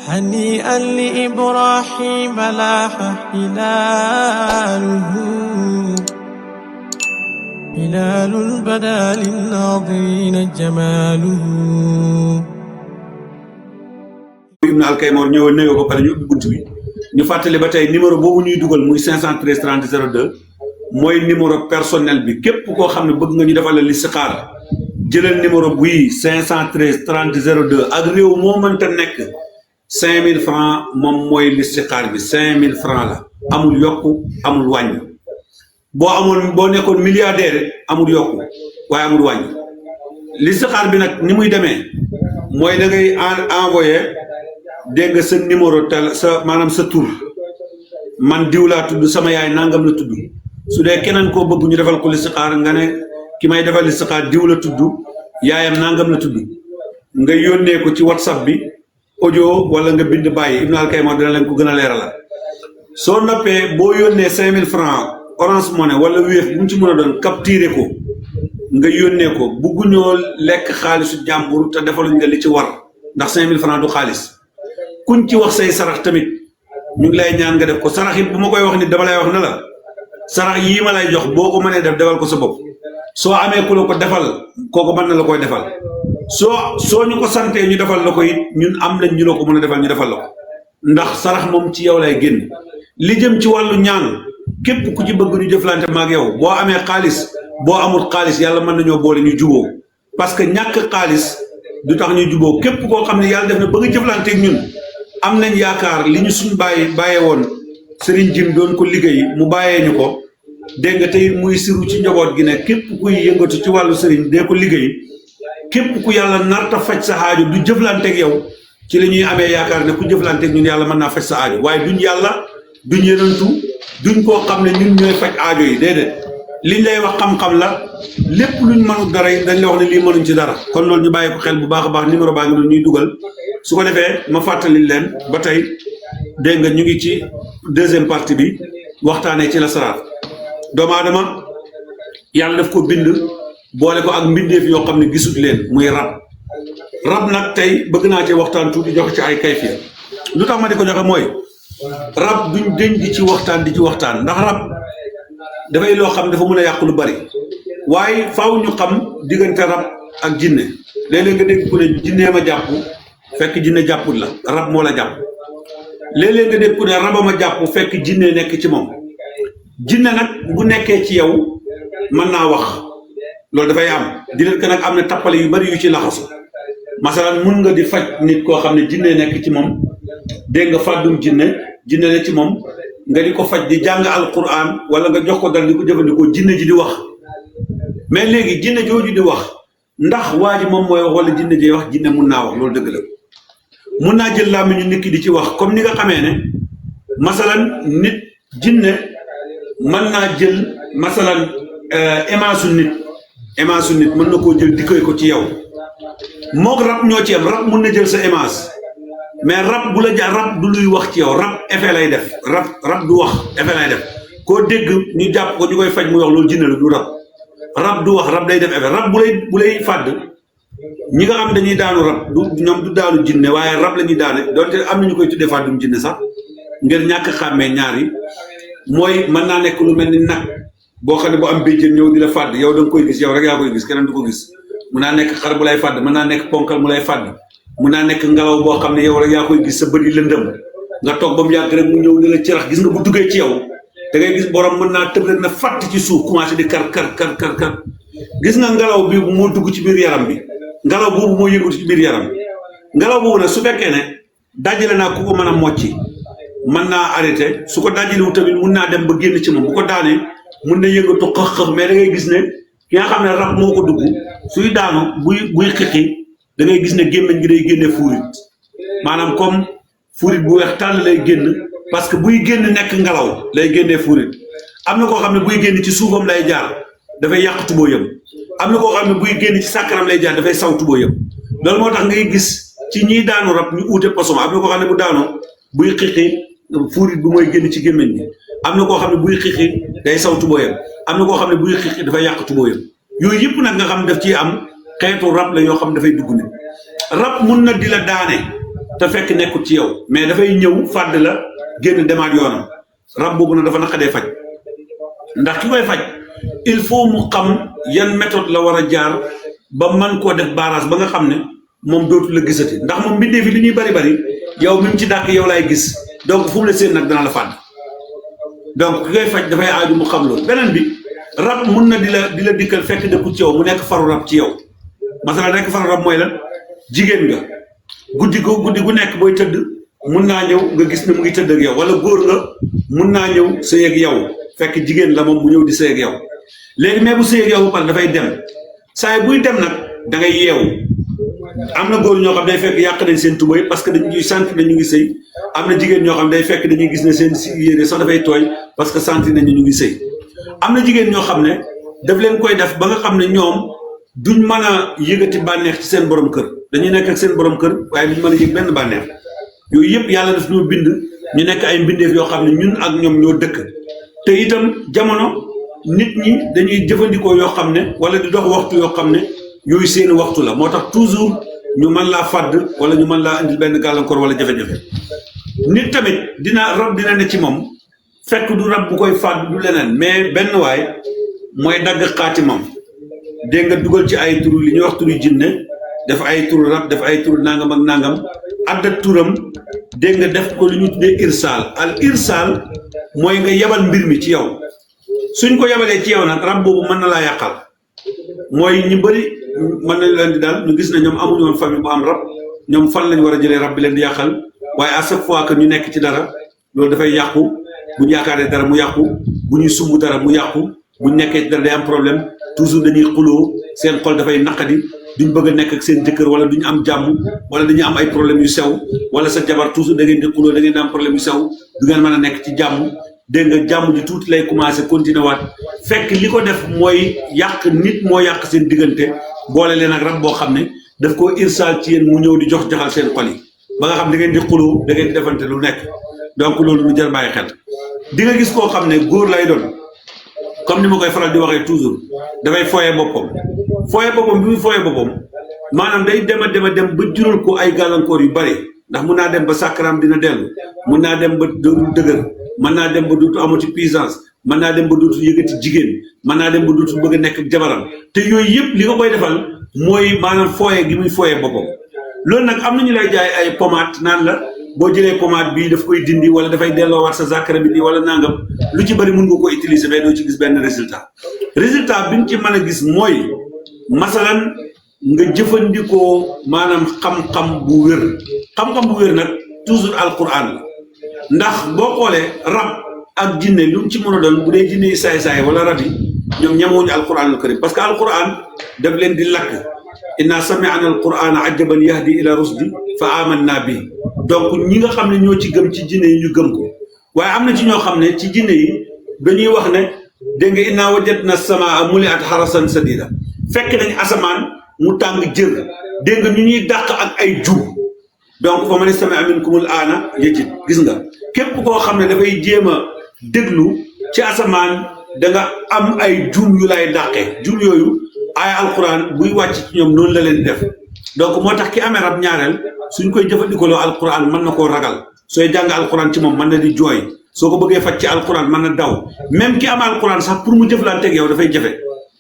هنيئا لإبراهيم لاح هلاله هلال بدا للناظرين جماله. Ibn Alkaymor ñëwoon nuyoo ba pare ñu ubbi bunt bi ñu fàttali ba tey numéro boobu ñuy dugal muy 513 30 02 mooy numéro personnel bi képp koo xam ne bëgg nga ñu defal la listixaar jëlal numéro bii 513 30 02 ak réew moo mënta nekk 5000 francs moom mooy listixaar bi 5000 francs la amul yokku amul wàññi boo nekkoon milliardaire amul yokku waaye amul wàññi listixaar bi nag ni muy demee mooy da ngay envoyé dégg nga sa numéro sa maanaam sa tur man diw laa tudd sama yaay nangam la tudd su dee keneen koo bëgg ñu defal ko listixaar nga ne ki may defal listixaar diw la tudd yaayam nangam la tudd nga yónnee ko ci whatsapp bi audio wala nga bind bàyyi Ibn Alkaymor dina leen ko gën a leeralal soo noppee boo yónnee 5000 francs Orange Money wala Wave bu mu ci mën a doon capturé ko nga yónnee ko bugguñoo lekk xaalisu jàmbur te defaluñ nga li ci war ndax 5000 francs du xaalis kuñ ci wax say sarax tamit ñu ngi lay ñaan nga def ko sarax it bu ma koy wax ni dama lay wax ne la sarax yii ma lay jox boo ko mënee def defal ko sa bopp soo amee ku la ko defal kooku mën na la koy defal soo ñu ko santee ñu defal la ko it ñun am nañ ñu la ko mën a defal ñu defal la ko ndax sarax moom ci yow lay génn li jëm ci wàllu ñaan képp ku ci bëgg ñu jëflante maag yow boo amee xaalis boo amul xaalis yàlla mën nañoo boole ñu juboo parce que ñàkk xaalis du tax ñu juboo képp koo xam ne yàlla def na bëgg a jëflanteeg ñun am nañ yaakaar li ñu suñ bàyyee woon Serigne Jim doon ko liggéey mu bàyyee ñu ko dégg nga tey muy siru ci njaboot gi ne képp kuy yëngatu ci wàllu Serigne dee ko liggéey képp ku yàlla narta faj sa aajo du jëflanteeg yow ci la ñuy amee yaakaar ne ku jëflanteeg ñun yàlla mën naa faj sa aajo waaye duñ yàlla duñ yenantu duñ koo xam ne ñun ñooy faj aajo yi déedéet liñ lay wax xam-xam la lépp luñ mënul dara yi dañ lay wax ne lii mënuñ ci dara kon loolu ñu bàyyi ko xel bu baax a baax numéro baa ngi doon ñuy dugal su ko defee ma fàttali leen ba tey dégg nga ñu ngi ci deuxième partie bi waxtaanee ci lasaraar doomu aadama yàlla daf ko bind boole ko ak mbindeef yoo xam ne gisut leen muy rab nag tey bëgg naa ci waxtaan tuuti joxe ci ay kayfiya lu tax ma di ko joxe mooy rab duñ deñ di ci waxtaan ndax rab dafay loo xam dafa mën a yàq lu bari waaye faaw ñu xam diggante rab ak jinne léeg-léeg nga dégg ku ne jinnee ma jàpp fekk jinne jàpput la rab moo la jàpp léeg-léeg nga dégg ku ne rabama jàpp fekk jinne nekk ci moom jinne nag bu nekkee ci yow mën naa wax loolu dafay am di leen que nag am na tappale yu bari yu ci laxasu masalan mun nga di faj nit koo xam ne jinne nekk ci moom dégg nga fàddum jinne ne ci moom nga di ko faj di jàng alquran wala nga jox ko dal di ko jëfandikoo jinne ji di wax mais léegi jinne jooju di wax ndax waa ji moom mooy wax wala jinne ji wax jinne mun naa wax loolu dëgg la mun naa jël làmmiñu nit ki di ci wax comme ni nga xamee ne masalan nit jinne mën naa jël masalan image nit mën na koo jël dikkee ko ci yow moog rab ñoo ci am rab mun na jël sa image mais rab bu la rab du luy wax ci yow rab effet lay def rab du wax effet lay def koo dégg ñu jàpp ko ñu koy faj muy wax loolu jinne la du rab du wax rab day def effet rab bu lay fàdd ñi nga xam dañuy daanu rab ñoom du daanu jinne waaye rab la ñuy daane donte am na ñu koy tuddee fàddum jinne sax ngir ñàkk xàmmee ñaar yi mooy mën naa nekk lu mel ni nag boo xam ne bu am béjjén ñëw di la fàdd yow da nga koy gis yow rek yaa koy gis keneen du ko gis mun naa nekk xar bu lay fàdd mën naa nekk ponkal mu lay fàdd mun naa nekk ngelaw boo xam ne yow rek yaa koy gis sa bët yi lëndëm nga toog ba mu yàgg rek mu ñëw ni la cirax gis nga bu duggee ci yow da ngay gis borom mën naa tëb rek na fàtt ci suuf commencé di kar gis nga ngelaw bi moo dugg ci biir yaram bi ngelaw boobu moo yëngatu ci biir yaram bi ngelaw boobu nag su fekkee ne dajale naa ku ko mën a mocci mën naa arrêté su ko dajalewu tamit mun naa dem ba génn ci moom bu ko daanee mun na yëngatu xëx mais da ngay gis ne ki nga xam ne rab moo ko dugg suy daanu buy xiqi da ngay gis ne gémmiñ gi day génne fuurit maanaam comme fuurit bu weex tàll lay génn parce que buy génn nekk ngelaw lay génnee fuurit am na koo xam ne buy génn ci suufam lay jaar dafay yàq tubóoyam am na koo xam ne buy génn ci sàkkaram lay jaar dafay saw tubóoyam loolu moo tax ngay gis ci ñiy daanu rab ñu uute poson am na koo xam ne bu daanoo buy xiqi fuurit bi mooy génn ci gémmiñ gi am na koo xam ne buy xiqi day saw tubóoyam am na koo xam ne buy xiqi dafay yàq tubóoyam yooyu yëpp nag nga xam ne daf ciy am xeetu rab la yoo xam ne dafay dugg ne rab mun na di la daane te fekk nekkul ci yow mais dafay ñëw fàdd la génn demaat yoonam rab boobu nag dafa naqadee faj ndax ki koy faj il faut mu xam yan méthode la war a jaar ba man koo def barrage ba nga xam ne moom dootu la gisati ndax moom mbindee fi li ñuy bari yow mi mu ci dàq yow laay gis donc fu mu la seen nag dana la fàdd donc ki koy faj dafay aaju mu xam loolu beneen bi rab mun na di la dikkal fekk dëkku ci yow mu nekk faru rab ci yow masala nekk faru rab mooy lan jigéen nga guddi gu nekk booy tëdd mun naa ñëw nga gis ne mu ngi tëdd ak yow wala góor nga mun naa ñëw sëy ak yow fekk jigéen la moom mu ñëw di sëy ak yow léegi mais bu sëy ak yow ba pare dafay dem saa buy dem nag da ngay yeewu am na góor ñoo xam day fekk yàq nañ seen tubay parce que dañuy sentir ne ñu ngi sëy am na jigéen ñoo xam day fekk dañuy gis ne seen yére sax dafay tooy parce que sentir nañ ñu ngi sëy am na jigéen ñoo xam ne daf leen koy def ba nga xam ne ñoom duñ mën a yëgati bànneex ci seen borom kër dañuy nekk ak seen borom kër waaye duñ mën a yëg benn bànneex yooyu yëpp yàlla daf ñoo bind ñu nekk ay mbindeef yoo xam ne ñun ak ñoom ñoo dëkk te itam jamono nit ñi dañuy jëfandikoo yoo xam ne wala di dox waxtu yoo xam ne yooyu seeni waxtu la moo tax toujours ñu mën laa fàdd wala ñu mën laa indil benn gàllankoor wala jafe-jafe nit tamit rab dina ne ci moom fekk du rab bu koy fàdd du leneen mais benn waay mooy dagg xaatimam dégg nga dugal ci ay turu li ñuy wax turu jinne def ay turu rab def ay turu nangam ak nangam adda turam dégg nga def ko lu ñu tuddee irsaal al irsaal mooy nga yabal mbir mi ci yow suñ ko yabalee ci yow nag rab boobu mën na laa yàqal mooy ñu bëri mën nañ leen di daal ñu gis ne ñoom amuñu woon famille bu am rab ñoom fan lañ war a jëlee rab bi leen di yàqal waaye à chaque fois que ñu nekk ci dara loolu dafay yàqu bu ñu yaakaaree dara mu yàqu bu ñuy sumb dara mu yàqu bu ñu nekkee ci dara day am problème toujours dañuy xuloo seen xol dafay naqadi duñ bëgg a nekk ak seen jëkkër wala duñu am jàmm wala dañu am ay problème yu sew wala sa jabar toujours da ngeen di xuloo da ngeen di am problème yu sew du ngeen mën a nekk ci jàmm dégg nga jàmm ji tuuti lay commencé continuer waat fekk li ko def mooy yàq nit moo yàq seen diggante boole leen ak rab boo xam ne daf koo irsaal ci yéen mu ñëw di jox jaxal seen xol yi ba nga xam da ngeen di xuloo da ngeen di defante lu nekk donc loolu lu jar bàyyi xel di nga gis koo xam ne góor lay doon comme ni ma koy faral di waxee toujours dafay fooyee boppam bi muy fooyee boppam maanaam day dem a dem ba jural ko ay gàllankoor yu bari ndax mun naa dem ba sàkkaraam dina dellu mun naa dem ba dëgër mën naa dem ba dootu amati puissance mën naa dem ba dootu yëgati jigéen mën naa dem ba dootu bëgg a nekk ak jabaram te yooyu yëpp li nga koy defal mooy maanaam fooyee gi muy fooyee boppam loolu nag am na ñu lay jaay ay pommade naan la boo jëlee pommade bii daf koy dindi wala dafay delloowaat sa zakara bi nii wala nangam lu ci bëri mun nga ko utiliser mais doo ci gis benn résultat bi nga ci mën a gis mooy masalan nga jëfandikoo maanaam xam-xam bu wér nag toujours alquran la ndax boo xoolee rab ak jinne lu mu ci mën a doon bu dee jinne yi saay-saay wala rab yi ñoom ñemewuñu alquranul karim parce que alquran daf leen di lakk inna sami'na alqurana ajaban yahdi ila rusdi fa amanna bi donc ñi nga xam ne ñoo ci gëm ci jinne yi ñu gëm ko waaye am na ci ñoo xam ne ci jinne yi dañuy wax ne dégg nga inna wajadna samaa muliat harasan sadida fekk nañ asamaan mu tàng jër dégg nga ñu ñuy dàq ak ay jub donc fa man istami'a minkumul aana yajid gis nga képp koo xam ne dafay jéem a déglu ci asamaan da nga am ay jum yu lay dàqee jum yooyu ay alquran buy wàcc ci ñoom noonu la leen def donc moo tax ki amee rab ñaareel suñ koy jëfandikoo loo alquran mën na koo ragal sooy jàng alquran ci moom mën na di jooy soo ko bëggee faj ci alquran mën na daw même ki am alquran sax pour mu jëflanteeg yow dafay jafe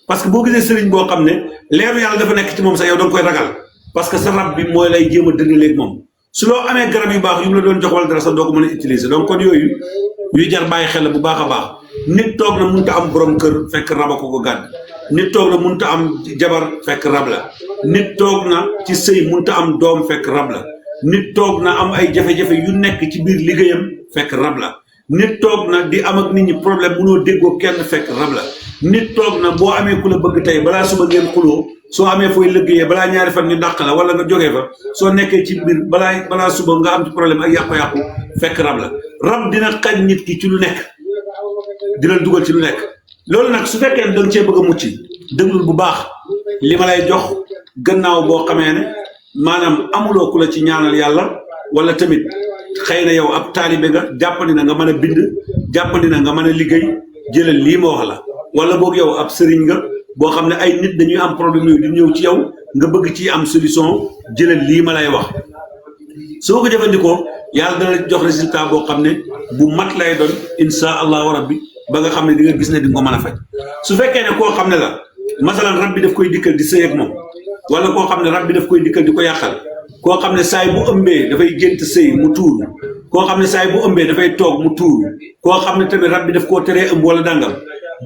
parce que boo gisee sëriñ boo xam ne leeru yàlla dafa nekk ci moom sax yow da nga koy ragal parce que sa rab bi mooy lay jéem a dëngaleeg moom su loo amee garab yu baax yu mu la doon jox wala dara sax doo ko mën a utiliser donc kon yooyu yuy jar bàyyi xel bu baax a baax nit toog na mënut a am borom kër fekk raba ko gàdd nit toog na mënut a am jabar fekk rab la nit toog na ci sëy mënut a am doom fekk rab la nit toog na am ay jafe-jafe yu nekk ci biir liggéeyam fekk rab la nit toog na di am ak nit ñi problème mënoo déggoo kenn fekk rab la nit toog na boo amee ku la bëgg tey balaa suba ngeen xuloo soo amee fooy liggéeyee balaa ñaari fan ñu dàq la wala nga jógee fa soo nekkee ci biir balaa suba nga am ci problème ak yàqu-yàqu fekk rab la rab dina xañ nit ki ci lu nekk dina dugal ci lu nekk loolu nag su fekkee da nga cee bëgg a mucc déglul bu baax li ma lay jox gannaaw boo xamee ne maanaam amuloo ku la ci ñaanal yàlla wala tamit xëy na yow ab taalibe nga jàppandi na nga mën a bind jàppandi na nga mën a liggéey jëlal lii ma wax la wala boog yow ab sëriñ nga boo xam ne ay nit dañuy am problème yooyu di ñëw ci yow nga bëgg ci am solution jëlal lii ma lay wax soo ko jëfandikoo yàlla dana jox résultat boo xam ne bu mat lay doon insha allahu rabbi ba nga xam ne di nga gis ne di nga ko mën a faj su fekkee ne koo xam ne la masalan rab bi daf koy dikkal di sëy ak moom wala koo xam ne rab bi daf koy dikkal di ko yàqal koo xam ne saay bu ëmbee dafay gént sëy mu tuuru koo xam ne saay bu ëmbee dafay toog mu tuuru koo xam ne tamit rab bi daf koo teree ëmb wala dàngam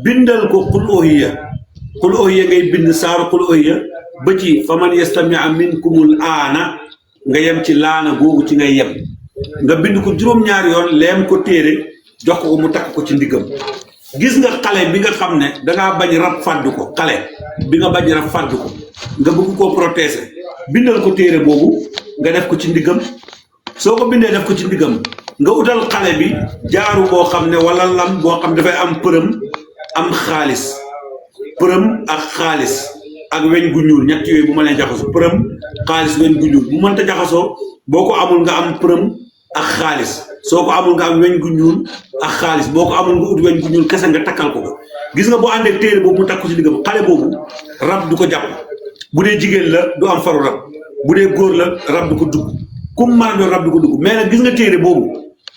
bindal ko qul uhiya ngay bind saaru qul uhiya ba ci fa man yastamia minkumul aana nga yem ci laana googu ci ngay yem nga bind ko juróom-ñaari yoon leem ko téere jox ko mu takk ko ci ndiggam gis nga xale bi nga xam ne dangaa bañ rab fàdd ko xale bi nga bañ rab fàdd ko nga bëgg koo protéger bindal ko téere boobu nga def ko ci ndiggam soo ko bindee def ko ci ndiggam nga utal xale bi jaaru boo xam ne wala lam boo xam dafay am përëm am xaalis përëm ak xaalis ak weñ gu ñuul ñett yooyu bu ma leen jaxasoo përëm xaalis weñ gu ñuul bu mënta jaxasoo boo ko amul nga am përëm ak xaalis soo ko amul nga am weñ gu ñuul ak xaalis boo ko amul nga ut weñ gu ñuul kese nga takkal ko gis nga boo àndee téere boobu mu takku ci diggam xale boobu rab du ko jàpp bu dee jigéen la du am faru rab bu dee góor la rab du ko dugg comme mën a doon rab du ko dugg mais nag gis nga téere boobu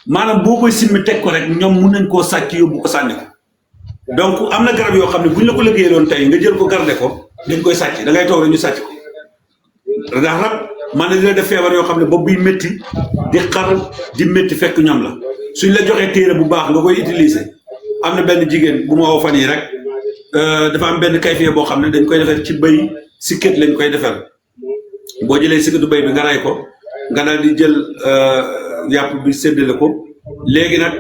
maanaam boo koy simmi teg ko rek ñoom mun nañ koo sàcc yóbbu ko sànni ko donc am na garab yoo xam ne buñ la ko liggéeyee loon tey nga jël ko garde ko dañ koy sàcc da ngay toog rek ñu sàcc ko ndax rab man na dina def feebar yoo xam ne bopp buy métti di xar di métti fekk ñoom la suñ la joxee téere bu baax nga koy utiliser am na benn jigéen bu ma woo fan yi rek dafa am benn kayfiye boo xam ne dañ koy defar ci bëy sikket lañ koy defar boo jëlee sikketu bëy bi nga ray ko nga daal di jël yàpp bi séddale ko léegi nag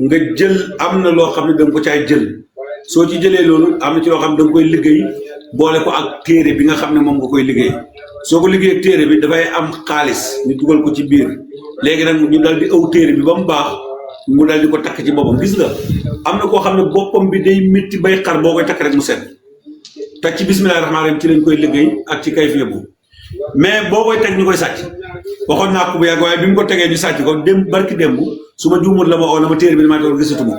nga jël am na loo xam ne da nga ko caay jël soo ci jëlee loolu am na ci loo xam ne da nga koy liggéey boole ko ak téere bi nga xam ne moom nga koy liggéey soo ko liggéey ak téere bi dafay am xaalis ñu dugal ko ci biir léegi nag ñu dal di ëw téere bi ba mu baax mu dal di ko takk ci boppam gis nga am na koo xam ne boppam bi day métti bay xar boo koy takk rek mu set teg ci bismillahi rahmaani rahim ci lañ koy liggéey ak ci kayfiya bu mais boo koy teg ñu koy sàcc waxoon naa ko bu yàgg waaye bi mu ko tegee ñu sàcc ko barki démb su ma juumul la ma oo na ma téere bi damaa toog gisatuma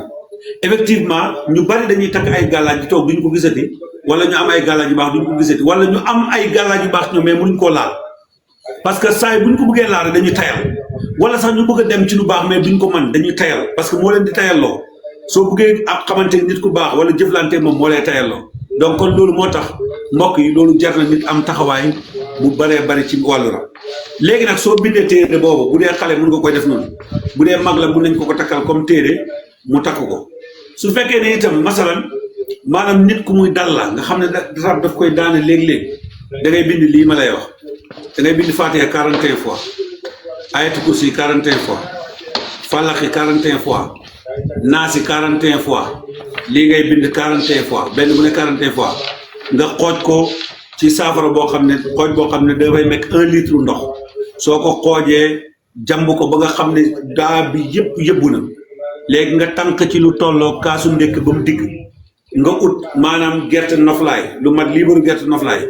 effectivement ñu bari dañuy takk ay gàllaaj di toog duñu ko gisati wala ñu am ay gàllaaj yu baax duñu ko gisati wala ñu am ay gàllaaj yu baax ñoom mais mënuñ koo laal parce que saa yi bu ñu ko bëggee laal dañuy tayal wala sax ñu bëgg a dem ci lu baax mais duñ ko mën dañuy tayal parce que moo leen di tayalloo soo bëggee ab xamante nit ku baax wala jëflante moom moo lay tayalloo donc kon loolu moo tax mbokk yi loolu jar na nit am taxawaay bu baree bari ci wàllu rab léegi nag soo bindee téere boobu bu dee xale mun nga koy def noonu bu dee mag la mun nañ ko takkal comme téere mu takk ko su fekkee ne itam masalan maanaam nit ku muy dal la nga xam ne rab daf koy daane léeg-léeg da ngay bind lii ma lay wax da ngay bind Fatiha 41 fois Ayatul Kursi 41 fois Falaqi 41 fois Naasi 41 fois lii ngay bind 41 fois benn bu ne 41 fois nga xooj ko ci saafara boo xam ne xooj boo xam ne dafay nekk 1 litre ndox soo ko xoojee jàmb ko ba nga xam ne daa bi yëpp yëbbu na léegi nga tànk ci lu tolloo kaasu ndékk ba mu digg nga ut maanaam gerte noflaay lu mat liibaru gerte noflaay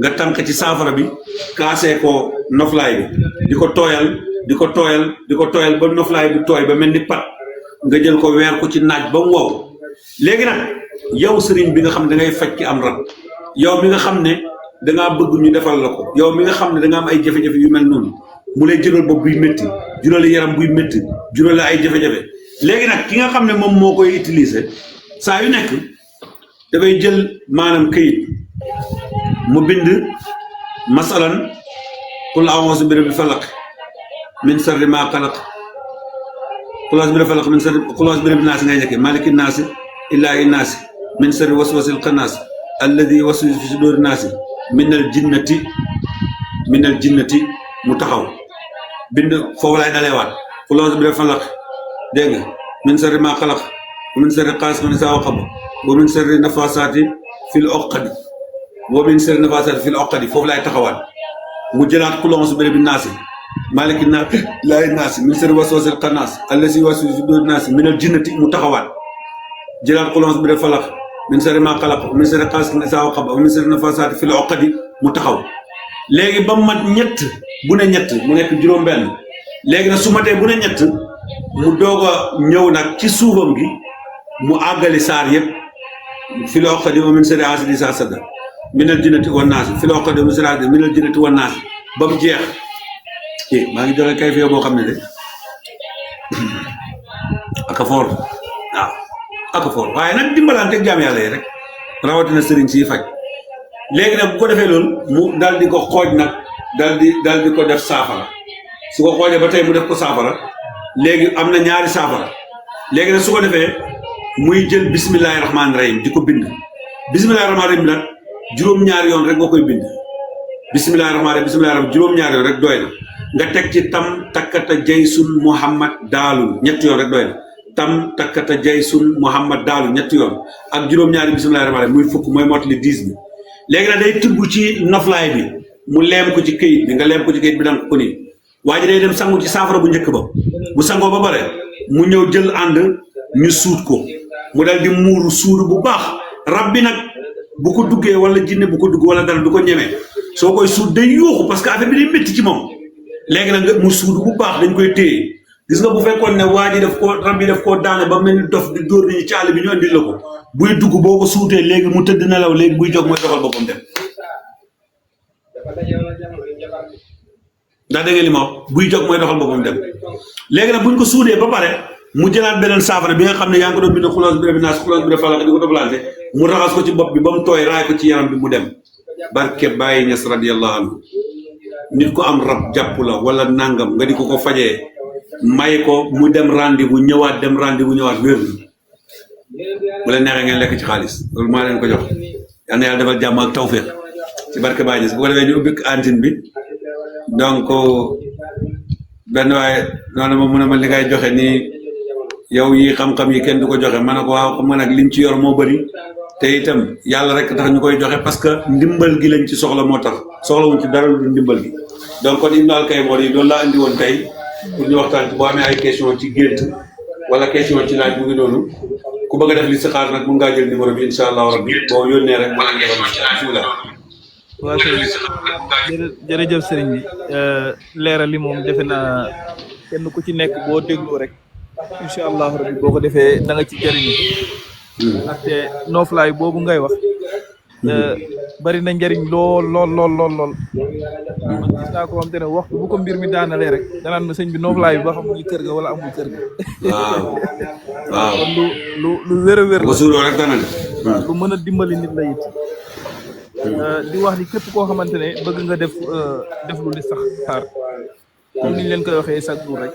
nga tànk ci saafara bi kaasee ko noflaay bi di ko tooyal di ko tooyal di ko tooyal ba noflaay bi tooy ba mel ni pat nga jël ko weer ko ci naaj ba mu wow léegi nag yow sëriñ bi nga xam ne da ngay faj ki am rab yow mi nga xam ne dangaa bëgg ñu defal la ko yow mi nga xam ne da nga am ay jafe-jafe yu mel noonu mu lay jural bopp buy métti jural yaram buy métti jural ay jafe-jafe léegi nag ki nga xam ne moom moo koy utiliser saa yu nekk dafay jël maanaam këyit mu bind masalan qul a'uuzu bi rabbil falaq min sharri maa xalaq qul a'uuzu bi rabbil falaq min sharri qul a'uuzu bi rabbin naas ngay njëkkee maliki naasi ilaahi naasi min sharri waswasil xannaas alladi waswisu fi suduuri naasi minal jinnati mu taxaw bind foofu laay daleewaat qul a'uuzu bi rabbil falaq dégg nga min sharri maa xalaq wa min sharri gaasiqin izaa waqab wa min sharri nafaasaati fil uqad foofu laay taxawaat mu jëlaat qul a'uuzu bi rabbin naasi maliki naasi ilaahi naasi min sharri waswasil xannaas alladi waswisu fi suduuri naasi minal jinnati mu taxawaat jëlaat qul a'uuzu bi rabbil falaq min sharri maa xalaq wa min sharri gaasiqin izaa waqab wa min sharri nafaasaati fil uqad mu taxaw léegi ba mat ñett bu ne ñett mu nekk juróom-benn léegi nag su matee bu ne ñett mu doog a ñëw nag ci suufam gi mu àggali saar yëpp fil uqad wa min sharri haasidin izaa hasad minal jinnati wan naas fil uqad wa min sharri haasidin minal jinnati wan naas ba mu jeex maa ngi joxe kayfiya boo xam ne de aka foor waaw aka foor waaye nag dimbalante ak jaam yàlla yi rek rawatina sëriñ siy faj léegi nag bu ko defee loolu mu dal di ko xooj nag dal di ko def saafara su ko xoojee ba tey mu def ko saafara léegi am na ñaari saafara léegi nag su ko defee muy jël bismillahi rahmaani rahim di ko bind bismillahi rahmaani rahim nag juróom-ñaari yoon rek nga koy bind bismillahi rahmaani rahim bismillahi rahmaani juróom-ñaari yoon rek doy na nga teg ci tam takkata jaysul muhammad daalul ñetti yoon rek doy na tam takkata jaysul muhammad daalul ñetti yoon ak juróom-ñaari bismillahi rahmaani rahim muy fukk mooy mottali 10 bi léegi nag day tibb ci noflaay bi mu leem ko ci këyit bi nga leem ko ci këyit bi danga ko nii waa ji day dem sangu ci saafara bu njëkk ba bu sangoo ba pare mu ñëw jël ànd ñu suut ko mu dal di muuru suuru bu baax rab bi nag bu ko duggee wala jinne bu ko dugg wala dara du ko ñemee soo koy suut day yuuxu parce que affaire bi day métti ci moom léegi nag mu suudu bu baax dañ koy téye gis nga bu fekkoon ne waa ji rab bi daf koo daane ba mel ni dof di dóor nañu caali bi ñu andil la ko buy dugg boo ko suutee léegi mu tëdd nelaw léegi buy jóg mooy doxal boppam dem ndax dégg nga li ma wax buy jóg mooy doxal boppam dem léegi nag buñ ko suudee ba pare mu jëlaat beneen saafara bi nga xam ne yaa ngi ko doon bind xuloos bi naas xuloos bi falaq di ko toppalante mu raxas ko ci bopp bi ba mu tooy raay ko ci yaram bi mu dem barke Baye Niass radiyallahu anhu nit ko am rab jàpp la wala nangam nga di ko fajee may ko mu dem rendez-vous ñëwaat dem rendez-vous ñëwaat wér na bu leen neexee ngeen lekk ci xaalis loolu maa leen ko jox yal na yàlla defal jàmm ak tawféex ci barke Baye Niass bu ko defee ñu ubbi antenne bi donc benn waaye noonu ma mun a ma li ngay joxe nii yow yi xam-xam yi kenn du ko joxe ma ne ko waaw xam nga nag liñ ci yor moo bëri te itam yàlla rek tax ñu koy joxe parce que ndimbal gi lañ ci soxla moo tax soxlawuñ ci dara lu ndimbal gi donc kon Ibn Al Kaymor yi loolu laa indi woon tey pour ñu waxtaan ci boo amee ay question ci gént wala question ci laaj mu ngi noonu ku bëgg a def li si xaar nag mun ngaa jël numéro bi incha allah rabbi boo yónnee rek mën nga bismillah waaw jërëjëf sëriñ bi leeral li moom defe naa kenn ku ci nekk boo déglu rek incha allah rabbi boo ko defee da nga ci jëriñu ndaxte nooflaay boobu ngay wax bari na njëriñ lool man gis naa ko xam te ne waxtu bu ko mbir mi daanalee rek danaan ma sëñ bi nooflaay bi ba xam muy kër ga wala amul kër ga waaw kon lu wér a wér la lu mën a dimbali nit la it di wax ni képp koo xamante ne bëgg nga def lu li sax xaar comme niñ leen koy waxee chaque jour rek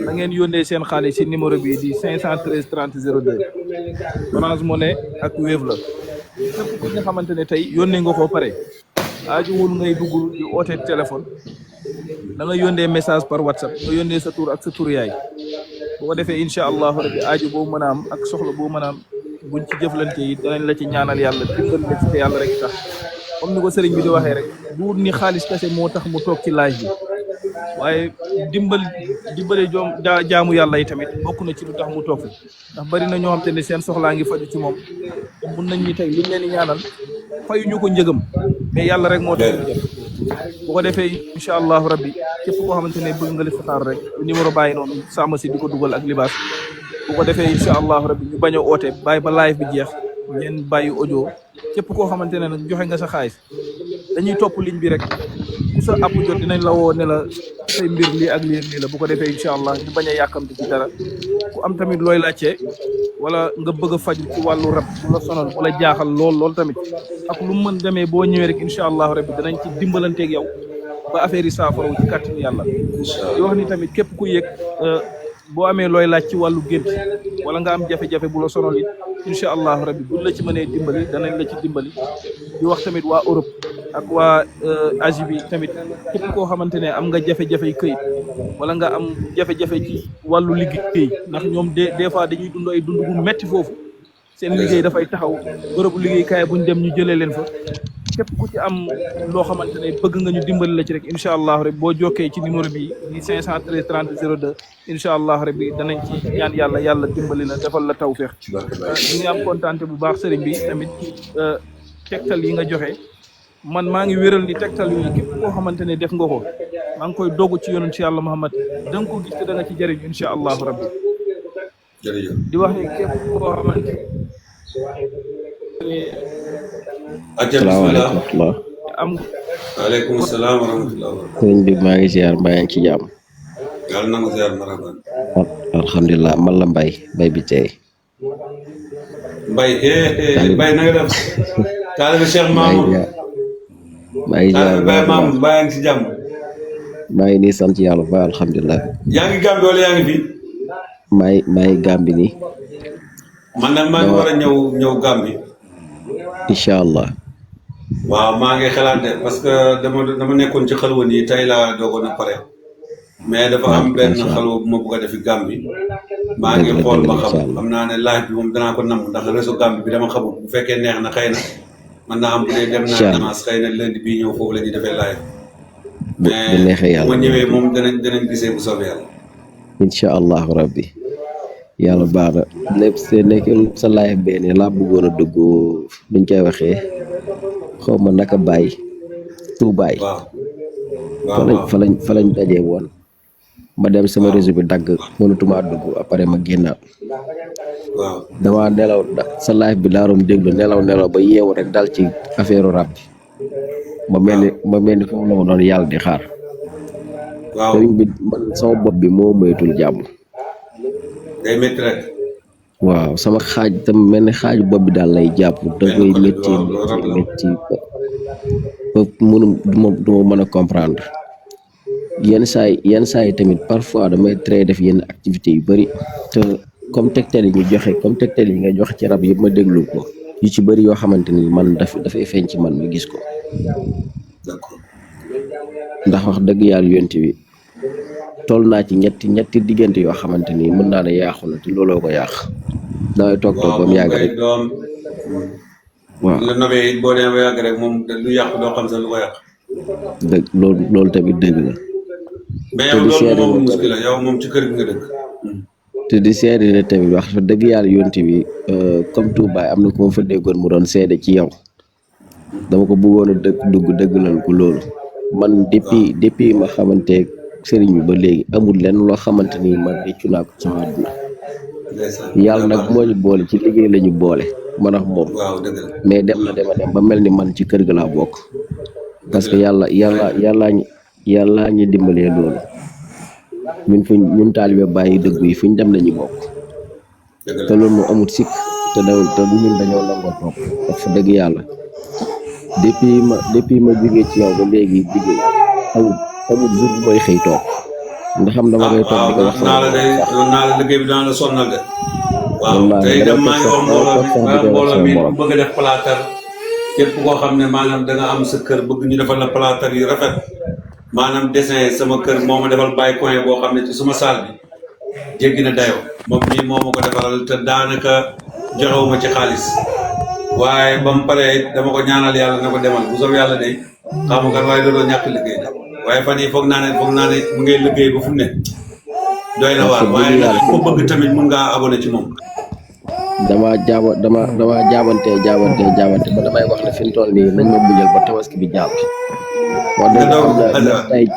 da ngeen yónnee seen xaalis ci numéro bi di 513 30 02 Orange Money ak Wave la képp ku nga xamante ne tey yónnee nga ko pare aajuwul ngay dugg di oote téléphone da nga yónnee message par WhatsApp nga yónnee sa tur ak sa tur yaay bu ko defee incha allahu rabbi aaju boo mën a am ak soxla boo mën a am buñ ci jëflante yi danañ la ci ñaanal yàlla dimbal la ci te yàlla rek tax comme ni ko sëriñ bi di waxee rek du ni xaalis kese moo tax mu toog ci laaj bi waaye dimbale jaamu yàlla yi tamit bokk na ci lu tax mu toog fi ndax bari na ñoo xam te ne seen soxlaa ngi faju ci moom mun nañ ñi tey liñ leen di ñaanal fayuñu ko njëgam mais yàlla rek moo tax ñu def bu ko defee incha allahu rabbi képp koo xamante ne bëgg nga li xaar rek numéro bàyyi noonu sàmm si di ko dugal ak libaas bu ko defee incha allahu rabbi ñu bañ a oote bàyyi ba live bi jeex ngeen bàyyi audio képp koo xamante ne nag joxe nga sa xaalis dañuy topp ligne bi rek ku sa app jot dinañ la woo ne la say mbir lii ak lii la bu ko defee incha allah ñu bañ a yàkkamti ci dara ku am tamit looy laajte wala nga bëgg a faju ci wàllu rab bu la sonal bu la jaaxal lool tamit ak lu mu mën demee boo ñëwee rek incha allahu rabbi danañ ci dimbalanteeg yow ba affaire yi saafara ci kàttanu yàlla di wax ni tamit képp ku yëg boo amee looy laaj ci wàllu gént wala nga am jafe-jafe bu la sonal it incha allahu rabbi buñ la ci mënee dimbali danañ la ci dimbali di wax tamit waa Europe ak waa Asie bi tamit képp koo xamante ne am nga jafe-jafe yi këyit wala nga am jafe-jafe ci wàllu liggéey ndax ñoom des fois dañuy dund ay dund bu metti foofu seen liggéey dafay taxaw bërëbu liggéeykaay buñ dem ñu jëlee leen fa képp ku ci am loo xamante ne bëgg nga ñu dimbali la ci rek incha allah rek boo jokkee ci numéro bi di 513 30 02 incha allah rek bi danañ ci ñaan yàlla dimbali la defal la tawfeex ñu ngi am kontaante bu baax sëriñ bi tamit tegtal yi nga joxe man maa ngi wéral ni tegtal yi képp koo xamante ne def nga ko maa ngi koy dogu ci yonent ci yàlla Muhammad da nga ko gis te da nga ci jëriñ incha allah rabbi di wax ni képp koo xamante asalaamaaleykum wa rahmatulah. waaleykum salaam wa rahmatulah. sëriñ bi maa ngi ziar mbaa yaa ngi ci jàmm. yàlla na nga ziar maraban. alhamdulilah man la mbay bi tey. Mbaye Mbaye na nga def. taalibe Cheikh Mamour. maa ngi ziar Mbaye Mamour Mbaye yaa ngi ci jàmm. maa ngi nii sant yàlla ba alhamdulilah. yaa ngi Gambie wala yaa ngi fi. maa ngi Gambie nii. man nag maa ngi war a ñëw Gambie. incha allah. waaw maa ngi xalaat de parce que dama nekkoon ci xalwa nii tey laa doogoon a pare. mais dafa am benn xalwa bu ma bëgg a defi Gambie. maa ngi xool ba xam naa ne live bi moom danaa ko namm ndax réseau Gambie bi dama xamul bu fekkee neex na xëy na mën naa am bu dee dem naa dimanche xëy na lundi bii ñëw foofu la ñuy defee live. mais bu ma ñëwee moom danañ gisee bu soobee yàlla. incha allahu rabbi yàlla baax na lépp see nekkul sa live benn laa bëggoon a dugg duñ koy waxee xaw ma naka bàyyi tuubaay. waaw fa lañ dajee woon. ma dem sama réseau bi dagg mënatuma dugg après ma génnaat. waaw damaa nelaw sa live bi laa doon déglu nelaw ba yeewu rek dal ci affaire rap bi ma mel ni foofu la ma doon yàlla di xaar. waaw sëriñ bi man sama bopp bi moo moytul jàmm. day métti rek. waaw sama xaaj tam mel ni xaaju bopp bi daal lay jàpp da koy métti ba duma mën a comprendre. yenn saa yi tamit parfois damay traité def yenn activités yu bëri te comme tegtal yi nga joxe ci rab yëpp ma déglu ko yu ci bëri yoo xamante ni man dafay feeñ ci man ma gis ko. d'accord. ndax wax dëgg yàlla yonti bi toll naa ci ñetti diggante yoo xamante ni mën naa ne yaaxu na te looloo ko yàq. damay toog ba mu yàgg rek. waaw la nobee it boo demee ba yàgg rek moom lu yàqu doo xam sax lu ko yàq. dëgg loolu tamit dëgg la. mais yow loolu moom muskil la yow moom ci kër gi nga dëkk. te di seede ne tamit wax fa dëgg yàlla yonti bi comme Touba am na ko ma fa déggoon mu doon seede ci yow dama ko bëggoon a dëggalal ko loolu. man depuis ma xamante sëriñ bi ba léegi amul lenn loo xamante ni man réccu naa ko ci àdduna. yàlla nag moo ñu boole ci liggéey la ñu boole man ak moom. waaw dëgg la mais dem ba mel ni man ci kër ga laa bokk. parce que yàllaa ñu dimbalee loolu. ñun taalibe bàyyi dëgg yi fu ñu dem lañu bokk. te loolu moo amul sikk te ñun dañoo nangoo topp wax fa dëgg yàlla. depuis ma jógee ci yow ba léegi liggéey amul jour bu may xëy toog ndax xam dama koy toog di ko wax naa la liggéey bi dana la sonnal de. waaw tey dem maa ngi wax mbooloo mi bëgg a def plâtre képp koo xam ne maanaam da nga am sa kër bëgg ñu defal la plâtre yu rafet maanaam dessin sama kër moo ma defal bàyyi coin boo xam ne ci suma salle bi jéggi na dayoo moom mii moo ma ko defaral te daanaka joxewuma ci xaalis. waaye ba mu paree dama ko ñaanal yàlla na ko demal bu soobee yàlla day xam nga waaye looloo ñàkk liggéey de waaye fan yi foog naa ne mu ngay liggéey ba fu mu ne doy na waar waaye nag ko bëgg tamit mun ngaa abonné ci moom. dama jaabante ba damay wax ne fi mu toll nii nañ ma mujjal ba tabaski bi jàll. wax dëgg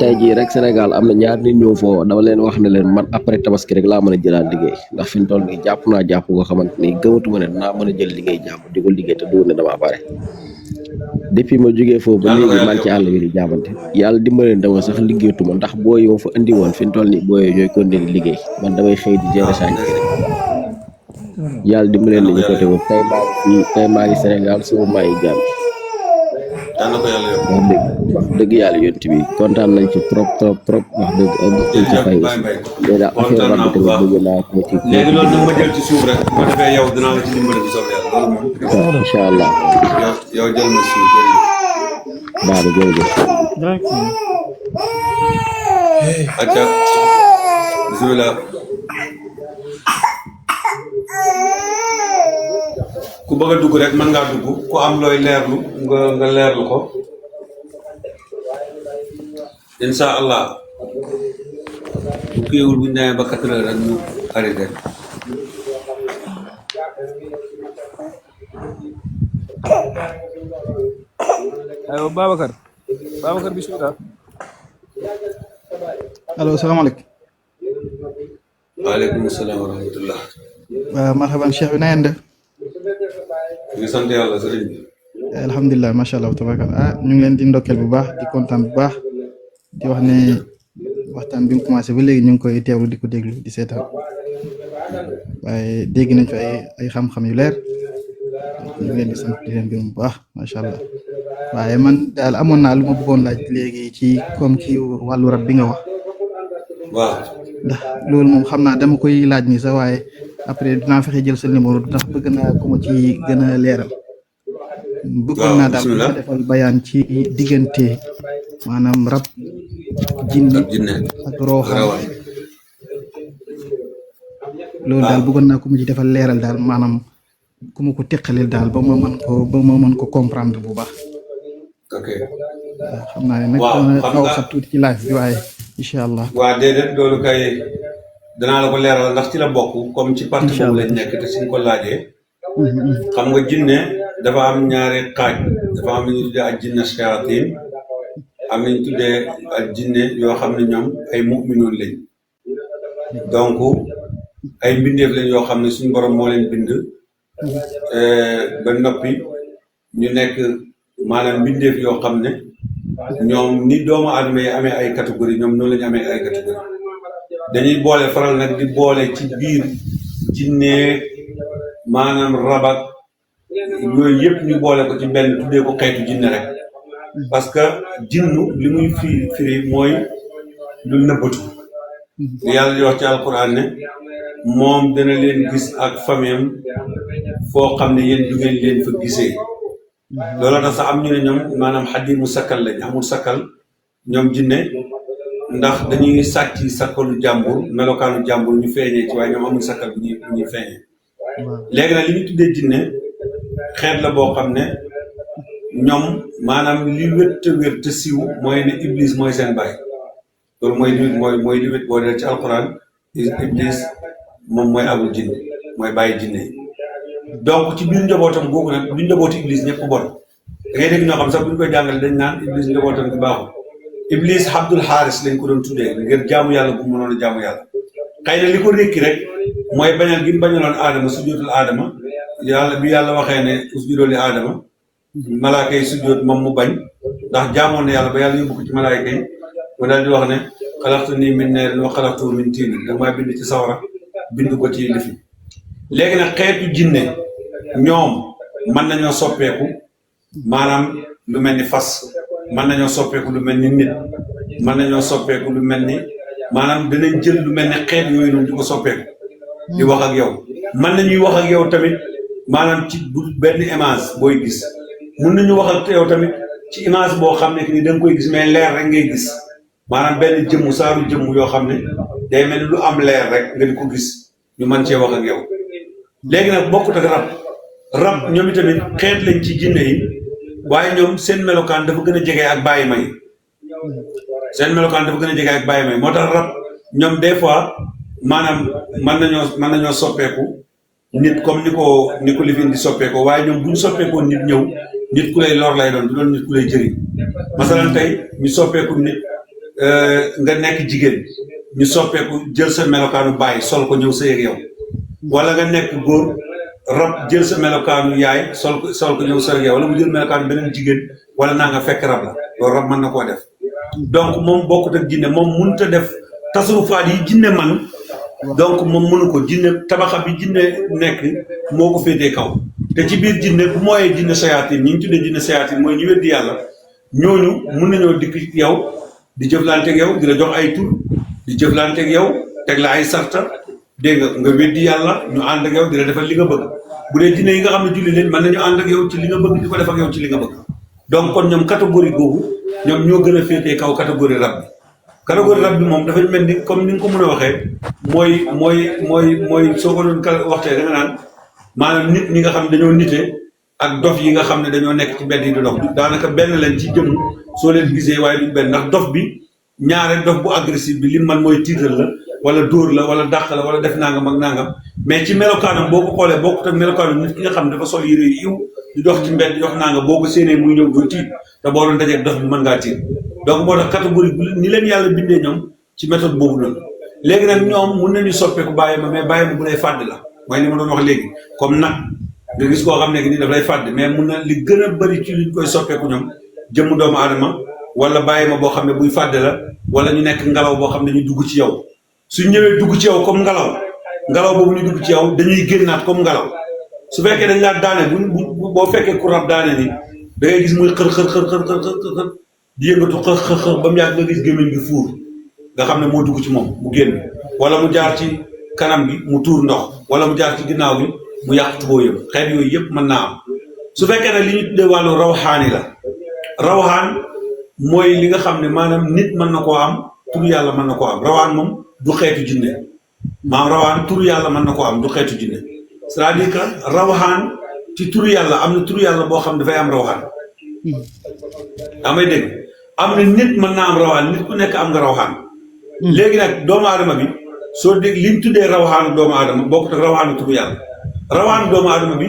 tey jii rek Sénégal am na ñaar nit ñëw foo dama leen wax ne leen man après tabaski rek laa mën a jëlaat liggéey ndax fi mu toll nii jàpp goo xamante ni gëmatuma ne dinaa mën a jël liggéey jàpp di ko liggéey te du ne dama pare. depuis ma jógee foofu ba léegi man ci àll bi di jaabante yàlla dimbali leen dama sax liggéeyatuma ndax booy yow fa indi woon fi mu toll nii booy ñooy continuer di liggéey man damay xëy di gérer chantier rek yàlla dimbali leen nañu côté boobu tey maa ngi Sénégal suba maa ngi Gambie. wax dëgg yàlla yonent bi kontaan nañ ci trop wax dëgg am na ci fay aussi mais daal affaire rab bi tamit bëgg naa ko ci. léegi loolu nag ma jël ci suuf rek bu ma defee yow dinaa la ci dimbali bu soobee yàlla loolu moom. waaw incha allah. yow jël na suuf jërëjëf. baax na jërëjëf. acca bisimilah. ku bëgg a dugg rek mën ngaa dugg ku am looy leerlu nga leerlu ko incha allah bu kiiwul bu ñu demee ba 4 heures rek ñu arrêté. aywa Babacar bismillah. allo salaamaaleykum. waaleykum salaam wa rahmatullah. marhaban cheikh bi na ngeen def. ñu sant yàlla sëriñ bi. alhamdulilah macha allah tabarakalla ñu ngi leen di ndokkeel bu baax di kontaan bu baax di wax ne waxtaan bi mu commencé ba léegi ñu ngi koy teewlu di ko déglu di seetaan waaye dégg nañ fi ay xam-xam yu leer ñu ngi leen di sant di leen gërëm bu baax macha allah waaye man daal amoon naa lu ma bëggoon laaj léegi ci comme ci wàllu rab bi nga wax. waaw ndax loolu moom xam naa dama koy laaj nii sax waaye après dinaa fexe jël sa numéro ndax bëgg naa ko ma ci gën a leeral. bëggoon naa daal ma defal bayaan ci diggante maanaam rab jinne ak rooxaan loolu daal bëggoon naa ko ma ci defal leeral daal maanaam ku ma ko teqaleel daal ba ma mën ko comprendre bu baax. ok waaw xam naa ne nag dana xaw a tuuti ci live bi waaye incha allah. waaw déedéet loolu kay danaa la ko leeral ndax ci la bokk comme ci parti boobu lañ nekk te suñ ko laajee. xam nga jinne dafa am ñaari xaaj dafa am lu ñu tuddee ak jinne shayatin am nañu tuddee ak jinne yoo xam ne ñoom ay mu'minoon lañ donc ay mbindeef lañ yoo xam ne suñu borom moo leen bind ba noppi ñu nekk maanaam mbindeef yoo xam ne ñoom ni doomu aadama yi amee ay catégorie ñoom noonu la ñu amee ay catégorie dañuy boole faral nag di boole ci biir jinne maanaam rabak yooyu yëpp ñu boole ko ci benn tuddee ko xeetu jinne rek parce que jinnu li muy firi mooy lu nëbbatu yàlla di wax ci alquran ne moom dana leen gis ak famille foo xam ne yéen du ngeen leen fa gisee loolu tax sax am ñu ne ñoom maanaam xadimu sakkal lañ amul sakkal ñoom jinne ndax dañuy sàcc sakkalu jàmbur melokaanu jàmbur ñu feeñee ci waaye ñoom amul sakkal bu ñuy feeñee léegi nag li ñu tuddee jinne xeet la boo xam ne ñoom maanaam li wét te wér te siiw mooy ne iblis mooy seen baay loolu mooy li wét boo dee ci alquran iblis moom mooy abul jinne mooy bàyyi jinne yi donc ci biir njabootam googu nag du njabootu iblis ñëpp bon da ngay dégg ñoo xam sax bu ñu koy jàngale dañ naan iblis njabootam gi baaxul iblis Abdul Xaaris lañ ko doon tuddee ngir jaamu yàlla bu mu mënoon a jaamu yàlla xëy na li ko rékki rek mooy bañal gi bañaloon aadama sujjóotul aadama yàlla bi yàlla waxee ne usjudu li aadama malaaka yi sujjóot moom mu bañ ndax jaamoon na yàlla ba yàlla yóbbu ko ci malaaka yi mu daal di wax ne xalaqtanii min naarin wa xalaqtahu min tiin danga maa bind ci sawara bind ko ci lifi léegi nag xeetu jinne ñoom mën nañoo soppeeku maanaam lu mel ni fas mën nañoo soppeeku lu mel ni nit mën nañoo soppeeku lu mel ni maanaam danañ jël lu mel ni xeet yooyu noonu di ko soppeeku di wax ak yow mën nañuy wax ak yow tamit maanaam ci bu benn image booy gis mun nañu wax ak yow tamit ci image boo xam ne ni da nga koy gis mais leer rek ngay gis maanaam benn jëmmu saaru jëmmu yoo xam ne day mel ni lu am leer rek nga di ko gis ñu mën cee wax ak yow léegi nag bokkut ak rab ñoom itamit xeet lañ ci jinne yi waaye ñoom seen melokaan dafa gën a jege ak bàyyi may seen melokaan dafa gën a jege ak bàyyi may moo tax rab ñoom des fois maanaam mën nañoo soppeeku nit comme ni ko lifin di soppeekoo waaye ñoom bu ñu soppeekoo nit ñëw nit ku lay lor lay doon du doon nit ku lay jëriñ masalan tey ñu soppeeku nit nga nekk jigéen ñu soppeeku jël sa melokaanu bàyyi sol ko ñëw sëy ak yow wala nga nekk góor rab jël sa melokaanu yaay sol ko ñëw sëy ak yow wala mu jël melokaanu beneen jigéen wala naa nga fekk rab la loolu rab mën na koo def donc moom bokkut ak jinne moom mënut a def tasrufaat yi jinne man donc moom mënu ko jinne tabaxa bi jinne nekk moo ko féetee kaw te ci biir jinne bu mooyee jinne sayaatin ñi ñu tuddee jinne sayaatin mooy ñu weddi yàlla ñooñu mun nañoo dikk yow di jëflanteeg yow di la jox ay tur di jëflanteeg yow teg la ay sarta dégg nga weddi yàlla ñu ànd ak yow di la defal li nga bëgg bu dee jinne yi nga xam ne julli leen mën nañu ànd ak yow ci li nga bëgg di ko def ak yow ci li nga bëgg donc kon ñoom catégorie googu ñoom ñoo gën a féetee kaw catégorie rab bi catégorie rab bi moom dafa mel ni comme ni nga ko mën a waxee mooy soo ko doon waxtee da nga naan maanaam nit ñi nga xam ne dañoo nite ak dof yi nga xam ne dañoo nekk ci mbedd yi di dox daanaka benn lañ ci jëm soo leen gisee waaye duñ benn ndax dof bi ñaare dof bu agressif bi li man mooy tiital la wala dóor la wala dàq la wala def nangam ak nangam mais ci melokaanam boo ko xoolee bokkut ak melokaanam nit ki nga xam ne dafa sol yére yu iw di dox ci mbedd di dox nangam boo ko séenee muy ñëw doo tiit te boo doon dajeeg dof bi mën ngaa tiit donc moo tax catégorie bi ni leen yàlla bindee ñoom ci méthode boobu la léegi nag ñoom mun nañu soppeeku bàyyi ma mais bàyyi ma bu lay fàdd la mooy li ma doon wax léegi comme nag nga gis koo xam ne ni daf lay fàdd mais mun na li gën a bëri ci liñ koy soppeeku ñoom jëmm doomu aadama wala bàyyi ma boo xam ne buy fàdd la wala ñu nekk ngelaw boo xam ne ñu dugg ci yow suñ ñëwee dugg ci yow comme ngelaw boobu ñu dugg ci yow dañuy génnaat comme ngelaw su fekkee dañ laa daane boo fekkee ku rab daane ni da ngay gis muy xër di yëngatu xër ba mu yàgg nga gis gémmiñ gi fuur nga xam ne moo dugg ci moom mu génn wala mu jaar ci kanam bi mu tuur ndox wala mu jaar ci ginnaaw bi mu yàq tuboo yëpp xeet yooyu yëpp mën naa am su fekkee ne li ñu tuddee wàllu rawxaani la rawxaan mooy li nga xam ne maanaam nit mën na koo am turu yàlla mën na koo am rawaan moom du xeetu jinne maanaam rawaan turu yàlla mën na koo am du xeetu jinne c'est-à-dire que rawxaan ci turu yàlla am na turu yàlla boo xam ne dafay am rawxaan amay dégg am na nit mën naa am rawaan nit ku nekk am nga rawxaan léegi nag doomu aadama bi soo dégg li ñu tuddee rawxaanu doomu aadama bokkut ak rawxaanu turu yàlla rawxaanu doomu aadama bi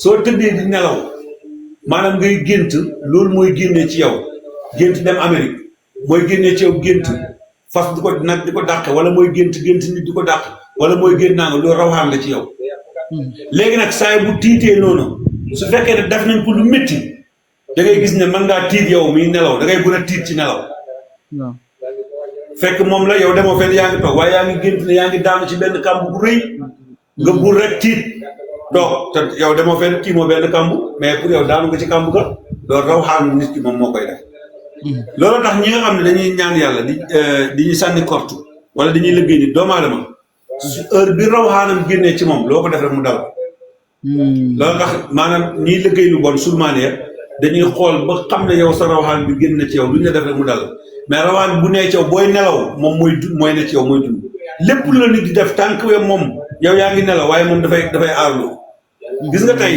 soo tëddee di nelaw maanaam ngay gént loolu mooy génnee ci yow gént dem Amérique mooy génnee ci yow gént fas di ko nag di ko dàq wala mooy gént nit di ko dàq wala mooy gént naa nga loolu rawxaan la ci yow léegi nag saa bu tiitee noonu su fekkee ne def nañ ko lu métti da ngay gis ne mën ngaa tiit yow miy nelaw da ngay gën a tiit ci nelaw fekk moom la yow demoo fenn yaa ngi toog waaye yaa ngi gént ne yaa ngi daanu ci benn kàmb bu rëy nga bul rek tiit toog te yow demoo fenn kii moo benn kàmb mais pour yow daanu nga ci kàmb ga loolu rawxaanu nit ki moom moo koy def loolu tax ñi nga xam ne dañuy ñaan yàlla di ñu sànni kortu wala dañuy liggéey ni doomu aadama heure bi rawxaanam génnee ci moom loo ko def rek mu dal loolu tax maanaam ñiy liggéey lu bon sulmaane dañuy xool ba xam ne yow sa rawxaan bi génn na ci yow duñ la def rek mu dal mais rawaan bu nee ci yow booy nelaw moom mooy ne ci yow mooy dund lépp lu la nit di def tànk we moom yow yaa ngi nelaw waaye moom dafay aarlu gis nga tey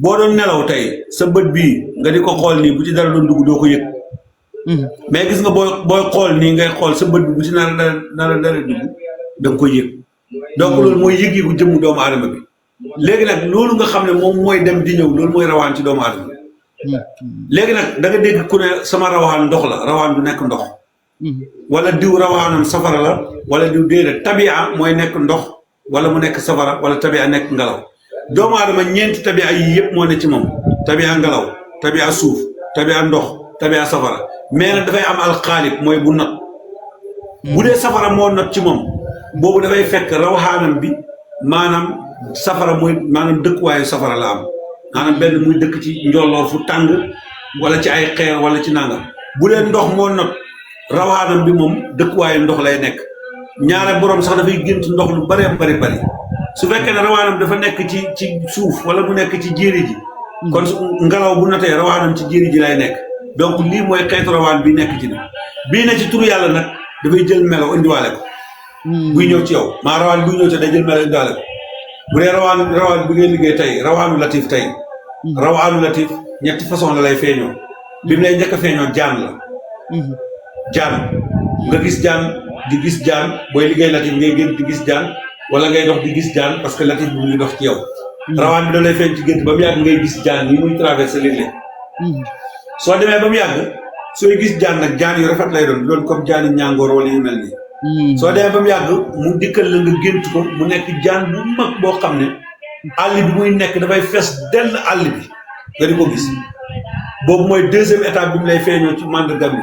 boo doon nelaw tey sa bët bii nga di ko xool nii bu ci dara doon dugg doo ko yëg mais gis nga booy xool nii ngay xool sa bët bi bu ci nara dara dugg da nga koy yëg donc loolu mooy yëg-yëgu jëmm doomu aadama bi léegi nag loolu nga xam ne moom mooy dem di ñëw loolu mooy rawaan ci doomu aadama léegi nag da nga dégg ku ne sama rawaan ndox la rawaan du nekk ndox wala diw rawaanam safara la wala diw déedéet tabia mooy nekk ndox wala mu nekk safara wala tabia nekk ngelaw doomu aadama ñeenti tabia yi yëpp moo ne ci moom tabia ngelaw tabia suuf tabia ndox tabia safara mais nag dafay am alxaalib mooy bu not bu dee safara moo not ci moom boobu dafay fekk rawaanam bi maanaam safara mooy maanaam dëkkuwaayu safara la am maanaam benn muy dëkk ci njolloor fu tàng wala ci ay xeer wala ci nangam bu dee ndox moo not rawaanam bi moom dëkkuwaayu ndox lay nekk ñaare boroom sax dafay gént ndox lu bari su fekkee ne rawaanam dafa nekk ci suuf wala mu nekk ci jéeri ji kon ngelaw bu notee rawaanam ci jéeri ji lay nekk donc lii mooy xeetu rawaan bi nekk ci ne bii ne ci turu yàlla nag dafay jël melo indiwaale ko buy ñëw ci yow maa rawaan buy ñëw ci day jël melo indiwaale ko bu dee rawaan bi ngay liggéey tey rawaanu latif tey rawaanu latif ñetti façon la lay feeñoo bi mu lay njëkk a feeñoo jaan la jaan nga gis jaan di gis jaan booy liggéey latif ngay gën di gis jaan wala ngay dox di gis jaan parce que latif bi mu ngi dox ci yow rawaan bi da lay feeñ ci gént ba mu yàgg ngay gis jaan yi muy traversé léeg-léeg soo demee ba mu yàgg sooy gis jaan nag jaan yu rafet lay doon comme jaani ñàngoor wala yu mel nii soo demee ba mu yàgg mu dikkal la nga gént ko mu nekk jaan bu mag boo xam ne àll bi muy nekk dafay fees dell àll bi nga di ko gis boobu mooy deuxième étape bi mu lay feeñoo ci mandarga bi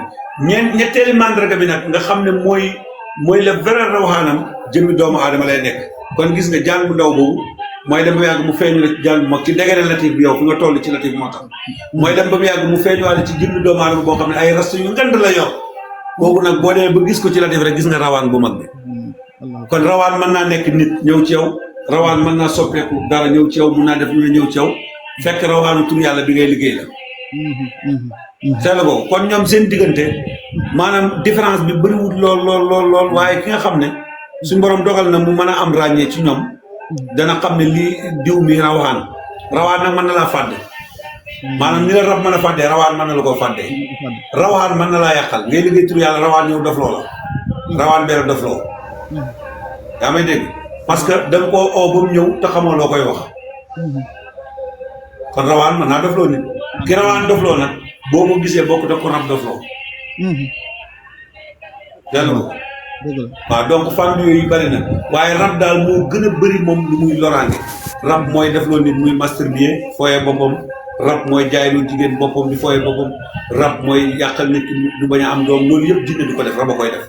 ñetteeli mandarga bi nag nga xam ne mooy la vrai rawaanam jëmmi doomu aadama lay nekk kon gis nga jaan bu ndaw boobu mooy dem ba mu yàgg mu feeñu la ci jaan bu mag ci degere latif bi yow fi nga toll ci latif moo tax mooy dem ba mu yàgg mu feeñuwaale ci jëmmi doomu aadama boo xam ne ay rast yu ngand la yor boobu nag boo demee ba gis ko ci latif rek gis nga rawaan bu mag bi kon rawaan mën naa nekk nit ñëw ci yow rawaan mën naa soppeeku dara ñëw ci yow mun naa def lu ne ñëw ci yow fekk rawaanu tur yàlla bi ngay liggéey la seetla ko kon ñoom seen diggante maanaam différence bi bëriwul lool waaye ki nga xam ne suñ borom dogal na mu mën a am ràññee ci ñoom dana xam ne lii diw mi rawaan nag mën na laa fàdde maanaam ni la rab mën a fàddee rawaan mën na la koo fàddee rawaan mën na laa yàqal ngay liggéey tur yàlla rawaan ñëw dof loo la rawaan benn dof loo yaa may dégg parce que da nga koo oo ba mu ñëw te xamoo loo koy wax kon rawaan mën naa dof loo nit ki rawaan dof loo nag boo ko gisee bokk da ko rab dof loo dellu ko dëgg la waaw donc fànn yooyu bari na waaye rab daal moo gën a bëri moom lu muy loraange rab mooy def loolu nit muy masturbier fooye boppam rab mooy jaay lu jigéen boppam di fooye boppam rab mooy yàqal nit ki du bañ a am doom loolu yëpp jinne du ko def rab a koy def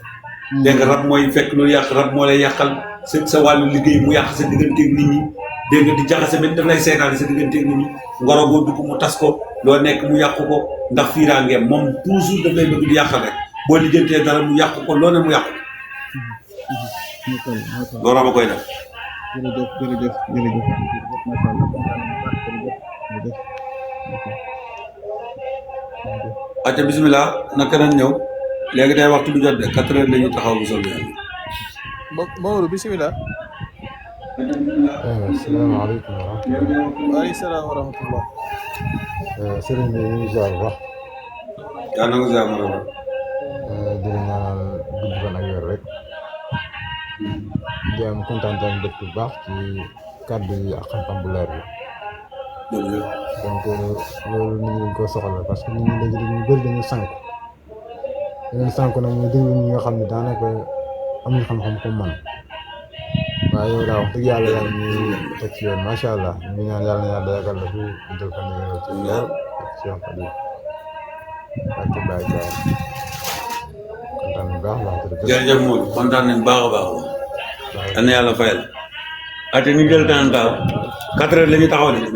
dégg nga rab mooy fekk loolu yàq rab moo lay yàqal sa wàllu liggéey mu yàq sa digganteeg nit ñi dégg nga di jaxase mel daf lay seetaan sa digganteeg nit ñi ngoro boo dugg mu tas ko loo nekk mu yàqu ko ndax fiiraangeem moom toujours daf lay bëgg di yàqal rek boo lijjantee dara mu yàqu ko loo ne mu yàqu loolu rab a koy def jërëjëf macha allah jërëjëf acca bismillah na keneen ñëw léegi day waxtu bi jot de 4 heures la ñu taxaw bu soobee yàlla Mamadou bisimilah. asalaamaaleykum wa rahmatulah. waaleykum salaam wa rahmatulah. sëriñ bi ñu ngi ziar bu baax. yaa na ko ziar ma rafet. di la ñaanal gudd fan ak wér rek. di am kontaan ak mbégte bu baax ci kàddu yi ak xam-xam bu leer bi. jërëjëf. donc loolu nit ñi dañ ko soxla parce que nit ñi léegi dañuy bëri dañuy sànq. dañuy sànq nag ñu déglu ñi nga xam ne daanaka amuñ xam-xam comme man. waaye yow daa wax dëgg yàlla yaa ngi teg ci yoon macha allah ñu ngi ñaan yàlla na yàlla yàggal la fi jël fan yii ci lool ak ci yoon xarit ak ci bàyyi jaay kontaan bu baax wax dëgg jërëjëf Modou kontaan nañ baax a baax yal na yàlla fayal ate ñu jël temps gaaw 4 heures la ñu taxaw di def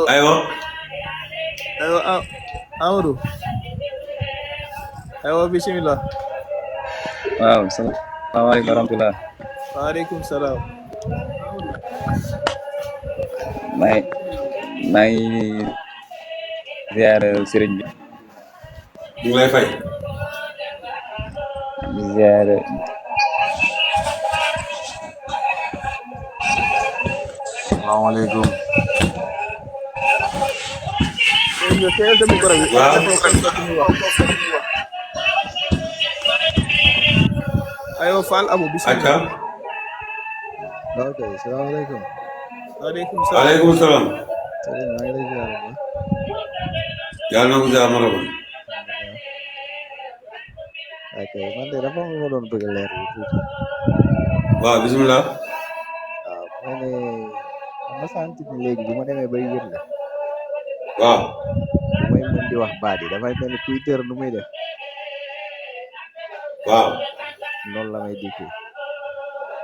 aywa Amadou aywa bisimilah. waaw salaamaaleykum wa rahmatulah. waaleykum salaam. maa ngi ziar sëriñ bi. ñu ngi lay fay. di ziar. salaamaaleykum. waaw. aywa Fall Abou bisimilah. ok salaamaaleykum. waaleykum salaam. waaleykum salaam. sëriñ maa ngi lay ziar bu baax. yàlla na ko ziar ma rafet. ok man de dafa am lu ma doon bëgg a leer bi tuuti. waaw bisimilah. waaw mooy ne ma sant ni léegi bu ma demee bay wér la. waaw. bu may mën di wax baat yi damay mel ni kuy tër nu muy def. waaw. noonu la may dikkee.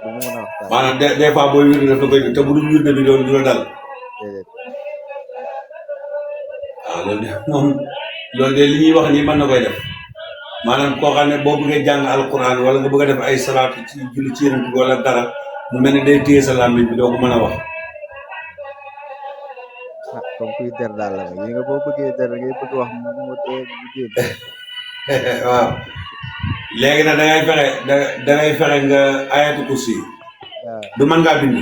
du ma mën a wax baat maanaam des fois booy wirde daf la koy te bu dul wirde bi loolu du la dal. déedéet. waaw loolu de moom loolu de li ñuy wax nii mën na koy def maanaam koo xam ne boo bëggee jàng alquran wala nga bëgg a def ay salaatu ci julli ci yonent bi wala dara mu mel ni day téye sa làmmiñ bi doo ko mën a wax. ah comme kuy der daal la nag yi nga boo bëggee der ngay bëgg wax mu dee mu génn. waaw léegi nag da ngay fexe nga ayatu kursi waaw du mën ngaa bind.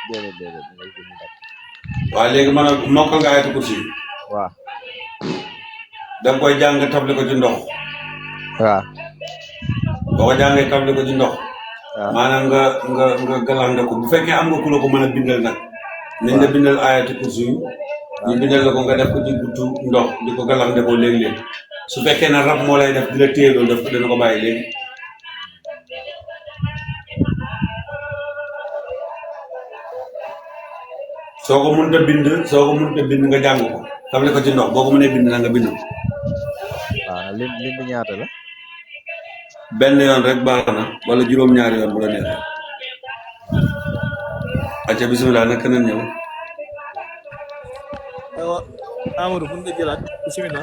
déedéet déedéet ngay gën a def. waaw léegi mën a mokkal nga ayatu kursi waaw da nga koy jàng table ko ci ndox waaw boo ko jàngee table ko ci ndox waaw maanaam nga galande ko bu fekkee am nga ku la ko mën a bindal nag nañ la bindal ayatu kursi ñu bindal la ko nga def ko ci guttu ndox di ko galande ko léegi-léegi su fekkee ne rab moo lay def di la téye loolu def ko dana ko bàyyi léegi. soo ko mënut a bind nga jàng ko table ko ci ndox boo ko mënee bind na nga bind ko. waaw lim bi ñaata la. benn yoon rek baax na wala juróom-ñaari yoon bu la neexee. acca bisimilah nag keneen ñëw. aywa Amadou bu nga jëlaat bisimilah.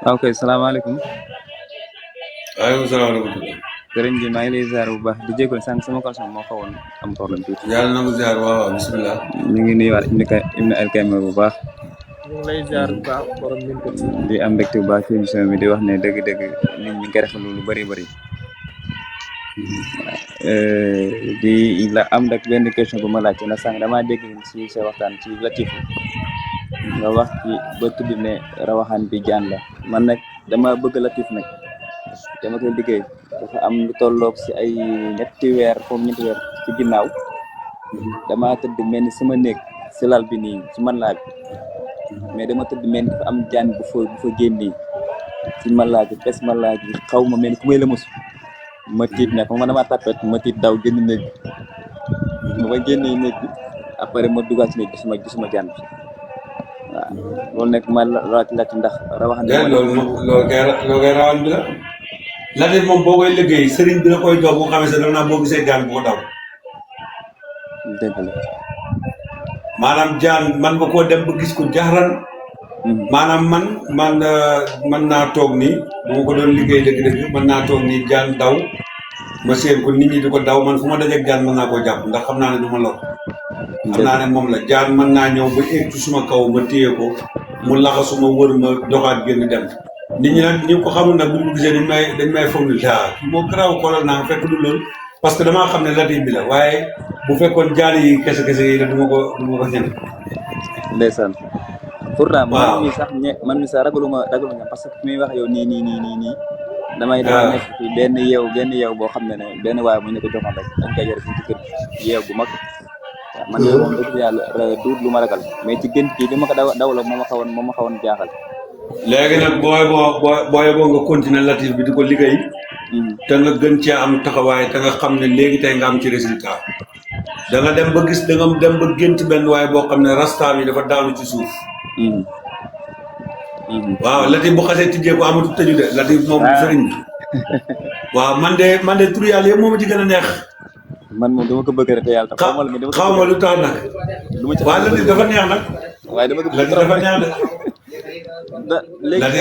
ok salaamaaleykum. waaleykum salaam wa rahmatulah. sëriñ bi maa ngi lay ziar bu baax di jégalu sànq sama connexion moo xawoon am problème tuuti. yàlla na ko ziar waaw waaw bisimilah. ñu ngi nuyuwaat Ibn Alkaymer bu baax. ñu ngi lay ziar bu baax borom min ko ci. di am mbégte bu baax ci émission bi di wax ne dëgg-dëgg nit ñi ngi koy rafetlu lu bëri bëri. di la am rek benn question bu ma laajte na sànq damaa dégg si sa waxtaan ci Latifu nga wax ci ba tudd ne rawaxaan bi jaan la man nag dama bëgg Latif nag dama koy liggéey dafa am lu tolloog si ay ñetti weer ci ginnaaw damaa tëdd mel ni sama néeg si lal bi nii ci man laa bi mais dama tëdd mel ni dafa am jaan bu fa génnee ci man laa bi pes man laa bi xaw ma mel ni ku may la mosu ma tiit ne xam nga dama tapet ma tiit daw génn néeg bi ma génnee néeg bi après ma dugaat ci néeg gisuma jaan bi waaw loolu nekk ma laaj ndax rawaxan loolu kay rawan bi la latif moom boo koy liggéey sëriñ bi la koy jox bu xamee sa daf naa boo gisee jaan bu ko daw dëgg la maanaam jaan man nga koo dem ba gis ko jaxran maanaam man naa toog nii bu ma ko doon liggéey dëgg-dëgg mën naa toog nii jaan daw ma seen ko nit ñi di ko daw man fu ma dajeeg jaan mën naa koo jàpp ndax xam naa ne du ma lor xam naa ne moom la jaan mën naa ñëw ba egg ci suma kaw ma téye ko mu laxasuma wër ma doxaat génn dem nit ñi nag ñu ko xamul nag bu ñu gisee dañ may foog ni moo garaaw xoolal naa fekk du loolu parce que damaa xam ne latif bi la waaye bu fekkoon jaan yi kese yi la du ma ko ñeme. ndeysaan pourtant man mi sax ragaluma parce que fi muy wax yow nii damay nekk fi benn yeew boo xam ne benn waaye mu ñu ko joxoon rek dañ koy yor fii ci kër yeew bu mag waaw man yow moom dëgg yàlla duut lu ma ragal mais ci gën kii li ma ko dawla moo ma xawoon jaaxal. léegi nag booy boo nga continuer latif bi di ko liggéey te nga gën cee am taxawaay te nga xam ne léegi tey nga am ci résultat da nga dem ba gis da nga dem ba gént benn waaye boo xam ne rastaam yi dafa daanu ci suuf waaw latif bu xasee tijjee ko amatu tëju de latif moom sëriñ bi waaw man de tur yàlla yëpp moom ci gën a neex man moom dama ko bëgg rek te yàlla xaw ma lu tax nag waaw latif dafa neex nag waaye dama ko latif dafa neex de léegi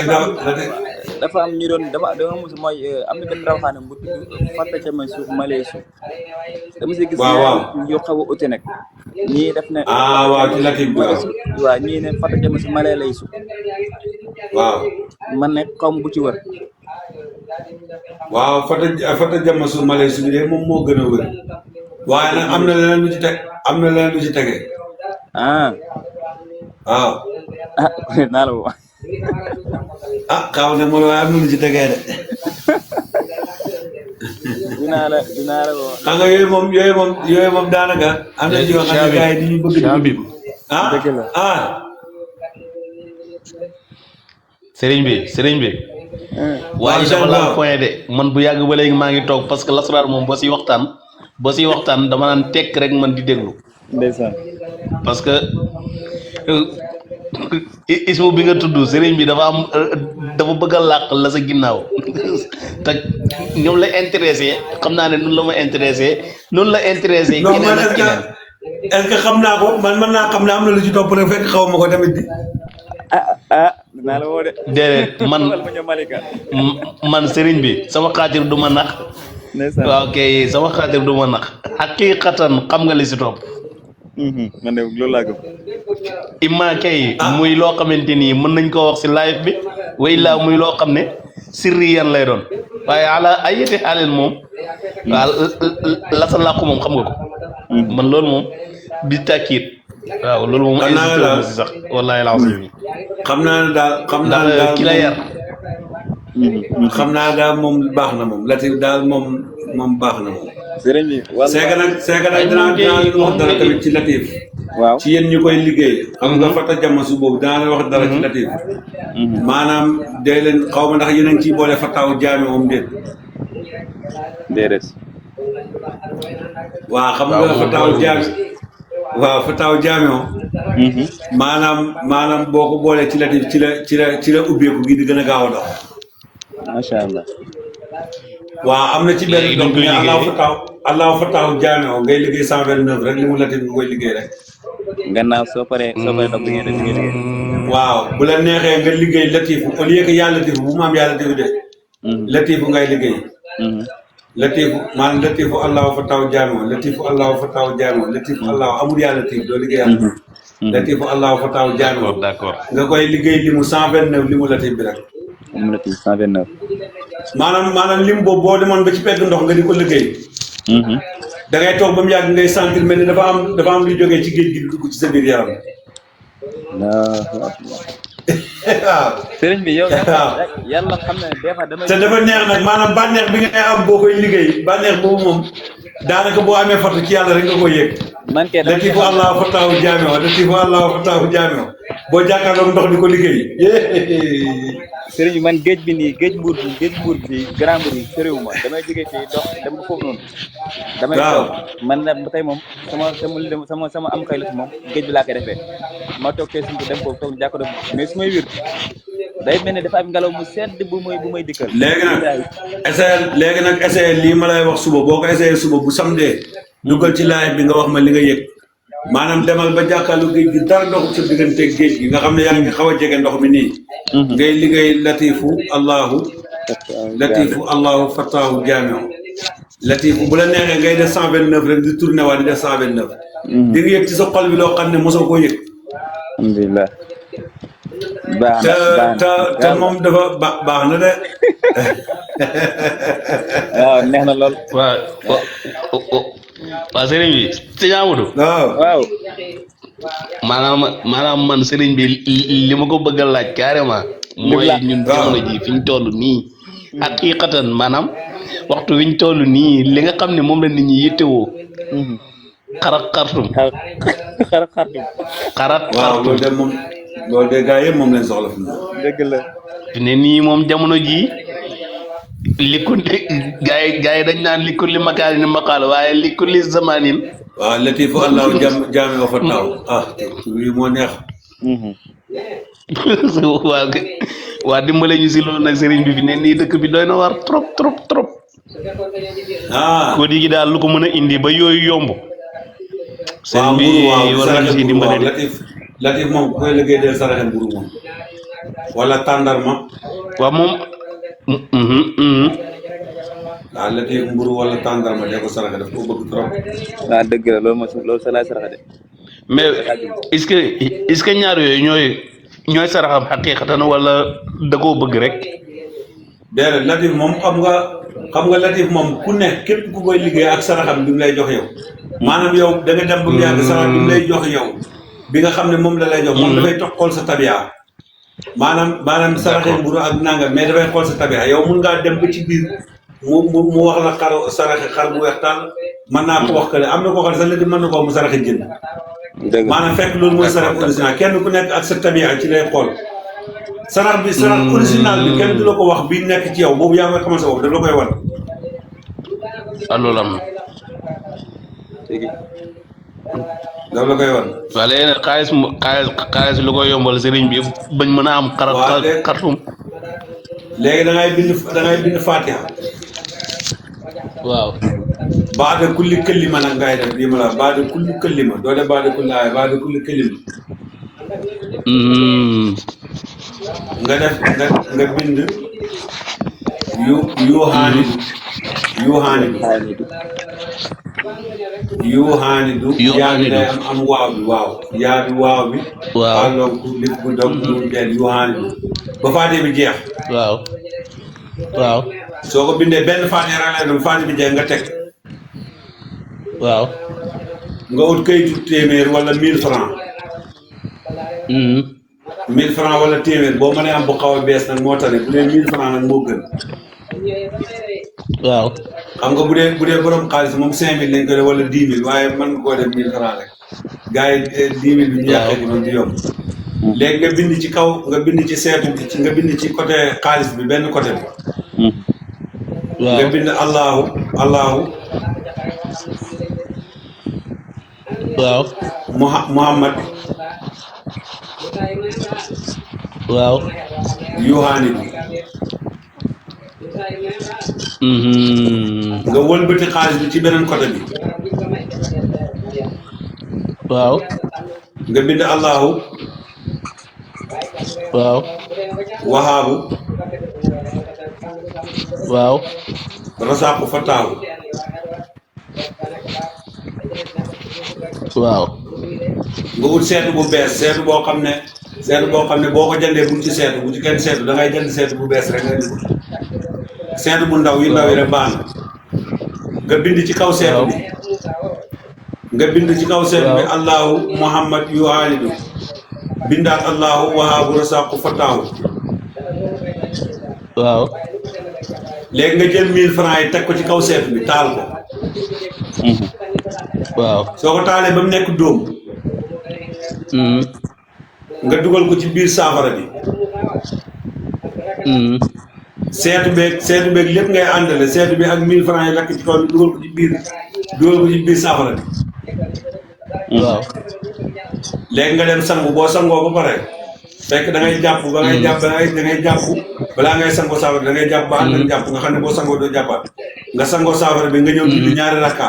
dafa am ñu doon dama mos mooy am na benn rawaxaane bu tudd Fanta ca may suuf malee suuf dama si gis yu xaw a ute nag ñii def ne waaw ci latif bi waaw ñii ne Fanta ca may suuf malee lay suuf waaw man ne xaw ma bu ci wër waaw Fata jama suuf malee suuf de moom moo gën a wër waaye nag am na leneen lu ci tege waaw naa la woo xaw ne mo waaye am na lu ci tegee de dinaa la woo xam nga yooyu moom daanaka am na yoo xam ne gars yi di ñu bëgg sëriñ bi waaye dama la point de man bu yàgg ba léegi maa ngi toog parce que lasraar moom ba si waxtaan dama naan tekk rek man di déglu ndeysaan parce que ismu bi nga tudd sëriñ bi dafa bëgg a làq la sa ginnaaw te ñoom la intéressé xam naa ne noonu la ma intéressé noonu la intéressé keneen ak keneen est-ce que xam naa ko man mën naa xam ne am na lu ci topp rek fekk xaw ma ko tamit di dinaa la woo de déedéet man sëriñ bi sama xaatir du ma nax waaw kay sama xaatir du ma nax xaqiqatan xam nga li si topp man de loolu laa gëm imma kay muy loo xamante nii mën nañ koo wax si live bi wa illaa muy loo xam ne sirriyan lay doon waaye ala ayati xaalin moom waaw la sa làqu moom xam nga ko man loolu moom bi tàkkiit waaw loolu moom hésité si sax wallahi alazim xam naa ne daal ki la yar xam naa daal moom baax na moom latif daal moom baax na moom sëriñ bi seega nag dinaa leen wax dara tamit ci latif waaw ci yéen ñu koy liggéey xam nga Fata jama su boobu dinaa leen wax dara ci latif maanaam day leen xaw ma ndax yéen a ngi ciy boole fataaw jaame moom déedéet waaw xam nga fataaw jaame moom maanaam boo ko boolee ci latif ci la ubbeeku gi di gën a gaaw a dox macha allah waaw am na ci benn dox mais allahu fataaw jaame o ngay liggéey 129 rek li mu latif bi koy liggéey rek gannaaw soo paree dox bi ngeen def liggéey waaw bu la neexee nga liggéey latif au lieu que yaa latif bu mu am yaa latif de latif ngay liggéey latifu maanaam latifu allahu fataaw jaame o latifu allahu fataaw jaame o latifu allahu amul yaa latif doo liggéey yàlla latifu allahu fataaw jaame o d'accord nga koy liggéey limu 129 limu latif bi rek latif 129 maanaam lim boobu boo demoon ba ci pegg ndox nga di ko liggéey da ngay toog ba mu yàgg ngay sentir mel ni dafa am luy jógee ci géej gi di dugg ci sa biir yaram waaw sëriñ bi yow yàlla xam na des fois dama te dafa neex nag maanaam bànneex bi ngay am boo koy liggéey bànneex boobu moom daanaka boo amee fatu ci yàlla rek nga koy yëg. man kay dama latifu allah fataahu jaameo latifu allah fataahu jaameo boo jàkkaarloog ndox di ko liggéey. sëriñ bi man géej bi nii géej mbuur bi grand mbuur bi soriwuma damay jógee fii dox dem ba foofu noonu. damay toog man nag ba tey moom sama am xëy la si moom géej bi laa koy defee ma toog tey suñu ko dem foofu toog jàkkaarloo mais su may wér day mel ne dafa am ngelaw mu sedd bu may dikkal. léegi nag essayé lii ma lay wax suba boo ko essayé suba bu samedee duggal ci live bi nga wax ma li nga yëg maanaam demal ba jàkkaarloo géej gi dara ndox sa diggante géej gi nga xam ne yaa ngi xaw a jege ndox mi nii. ngay liggéey latifu allahu fataahu jaameo latifu bu la neexee ngay def 129 rek di tourné waa di def 129. di nga yëg ci sa xol bi loo xam ne mosoo koo yëg. alhamdulilah. te moom dafa baax na de. waaw neex na lool. waaw sëriñ bi sëñ Amadou. waaw. maanaam man sëriñ bi li ma ko bëgg a laaj carrément. mooy ñun jamono ji fi ñu toll nii. haqiqatan maanaam waxtu wi ñu toll nii li nga xam ne moom la nit ñi yittewoo. xartum. waaw loolu de moom loolu de gars yëpp moom lañ soxla fi mu ne. dëgg la. ne nii moom jamono jii likkulli gars yi dañ naan likkulli makaanin maqaal waaye likkulli zamanin. waaw latifu allahu jaami wa fataahu lii moo neex. waa dimbale ñu si loolu nag sëriñ bi fi ne nii dëkk bi doy na war trop. ko di gi daal lu ko mën a indi ba yooyu yomb. sëriñ bi war nañ si dimbale de. latif moom ku koy liggéey del saraxe mburu moom wala tàndarma. waaw moom. waaw latif mburu wala tàndarma de ko saraxe daf ko bëgg trop. waaw dëgg la loolu sa laay saraxe de. mais est-ce que ñaar yooyu ñooy saraxam xaqiqatan wala da koo bëgg rek. déedéet latif moom xam nga latif moom ku ne képp ku koy liggéey ak saraxam bi mu lay jox yow. maanaam yow da nga dem ba mu yàgg sarax bi mu lay jox yow. bi nga xam ne moom la lay jox. moom dafay toog xool sa tabiya. maanaam saraxe mburu ak nangam mais dafay xool sa tabiya yow mun ngaa dem ba ci biir mu wax la saraxe xar bu weex tàll mën naa ko wax que ne am na koo xam ne sax léegi mën na koo mu saraxe jënd. maanaam fekk loolu mooy sarax original kenn ku nekk ak sa tabiya ci lay xool. sarax original bi kenn du la ko wax bi nekk ci yow boobu yaa ngi koy xamal sa bopp daf la koy wan. loolu am na. daf la koy wan. waaw léegi nag xaalis lu koy yombal sëriñ bi bañ mën a am xartum. léegi da ngay bind Fatiha. waaw. baada kulli këllima nag ngay def lii ma la baada kulli këllima doo def baada kulli aaya baada kulli këllima. nga bind yuuxaanidu yaa bi day am waaw bi yaa bi waaw bi. waaw xaalonku nit bu dog mu deel yuuxaanidu ba Fatiha bi jeex. waaw. soo ko bindee benn Fatiha rek lay doon Fatiha bi jeex nga teg. waaw. nga ut kayitu téeméer wala 1000 francs. 1000 francs wala téeméer boo mënee am bu xaw a bees nag moo tane bu dee 1000 francs nag moo gën. waaw. xam nga bu dee borom xaalis moom 5000 lañ ko def wala 10 000 waaye mën nga koo def 1000 francs rek. gars yi 10 000 bi ñu yàqee ko noonu di yomb. léegi nga bind ci kaw nga bind ci seetu bi nga bind ci côté xaalis bi benn côté bi. waaw nga bind Allahu. waaw. Muhammad. waaw. yuuxaanidu. nga wëlbati xaalis bi ci beneen côté bi. waaw. nga bind Allahu. waaw. Wahaabu. waaw. Rasaaku Fataahu. waaw. nga ut seetu bu bees seetu boo xam ne boo ko jëndee bu ci seetu bu ci kenn seetu da ngay jënd seetu bu bees rek nga di ko seetu bu ndaw yi ndaw yi rek baax na nga bind ci kaw seetu bi. nga bind ci kaw seetu bi Allahu Muhammad yuhaanidu bindaat Allahu Wahaabu Rasaaku Fataahu. waaw. léegi nga jël 1000 francs yi teg ko ci kaw seetu bi taal ko waaw. soo ko taalee ba mu nekk dóom nga dugal ko ci biir saafara bi seetu beeg lépp ngay àndale seetu bi ak 1000 francs yi lakk ci kaw bi dugal ko ci biir saafara bi waaw. léegi nga dem sangu boo sangoo ba pare fekk da ngay jàpp ba ngay jàpp da ngay jàpp balaa ngay sangoo saafara da ngay jàpp ba ànd ak jàpp nga xam ne boo sangoo doo jàppaat nga sangoo saafara bi nga ñëw julli ñaari rakka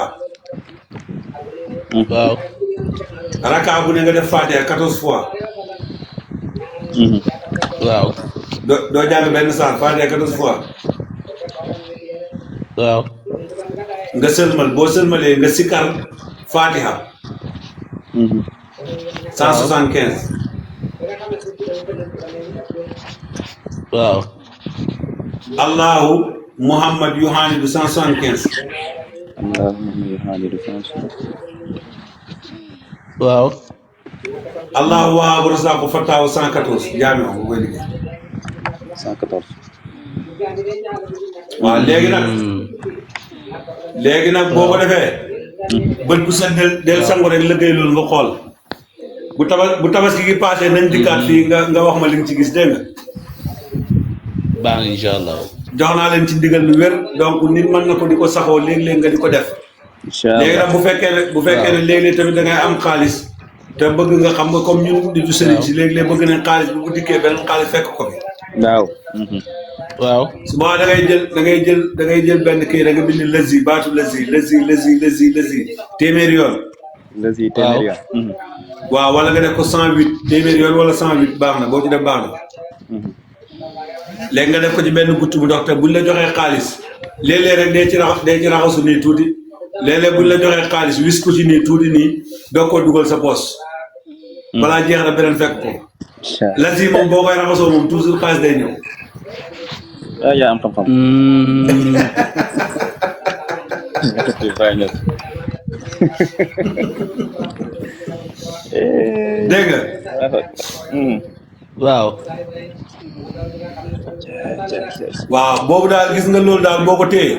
waaw. rakka bu ne nga def Fatiha 14 fois waaw. doo jàng benn saar Fatiha 14 fois waaw. nga sëlmal boo sëlmalee nga sikkar Fatiha 175 waaw. Allahu Muhammad Yohanidu 175 waaw. Allahu Wahab Rasaqu Fattahu 114 jaame nga koy liggéey 114. waaw léegi nag boo ko defee bët bu set del sangu rek liggéey loolu nga xool bu tabaski gi passé nañ dikkaat fii nga wax ma li nga ci gis dégg nga baax na incha allah. jox naa leen ci ndigal lu wér donc nit mën na ko di ko saxoo léeg-léeg nga di ko def léegi nag bu fekkee ne léeg-léeg tamit da ngay am xaalis te bëgg nga xam nga comme ñun nitu sëriñ si léeg-léeg bëgg nañ xaalis bi bu dikkee beneen xaalis fekk ko fi waaw. waaw. su boobaa da ngay jël benn kii da nga bind lëzi baatu lëzi téeméeri yoon lëzi téeméeri yoon. waaw wala nga def ko 108 téeméeri yoon wala 108 baax na boo ci def baax na léegi nga def ko ci benn gutt bu ndox te buñ la joxee xaalis léeg-léeg rek dee ci raxasu nii tuuti léeg-léeg buñ la joxee xaalis wis ko ci nii tuuti nii doo ko dugal sa poos balaa jeex na beneen fekk ko lëzi moom boo koy raxasoo moom toujours xaalis day ñëw yaa am xam-xam. dégg nga. waaw. waaw boobu daal gis nga loolu daal boo ko téye.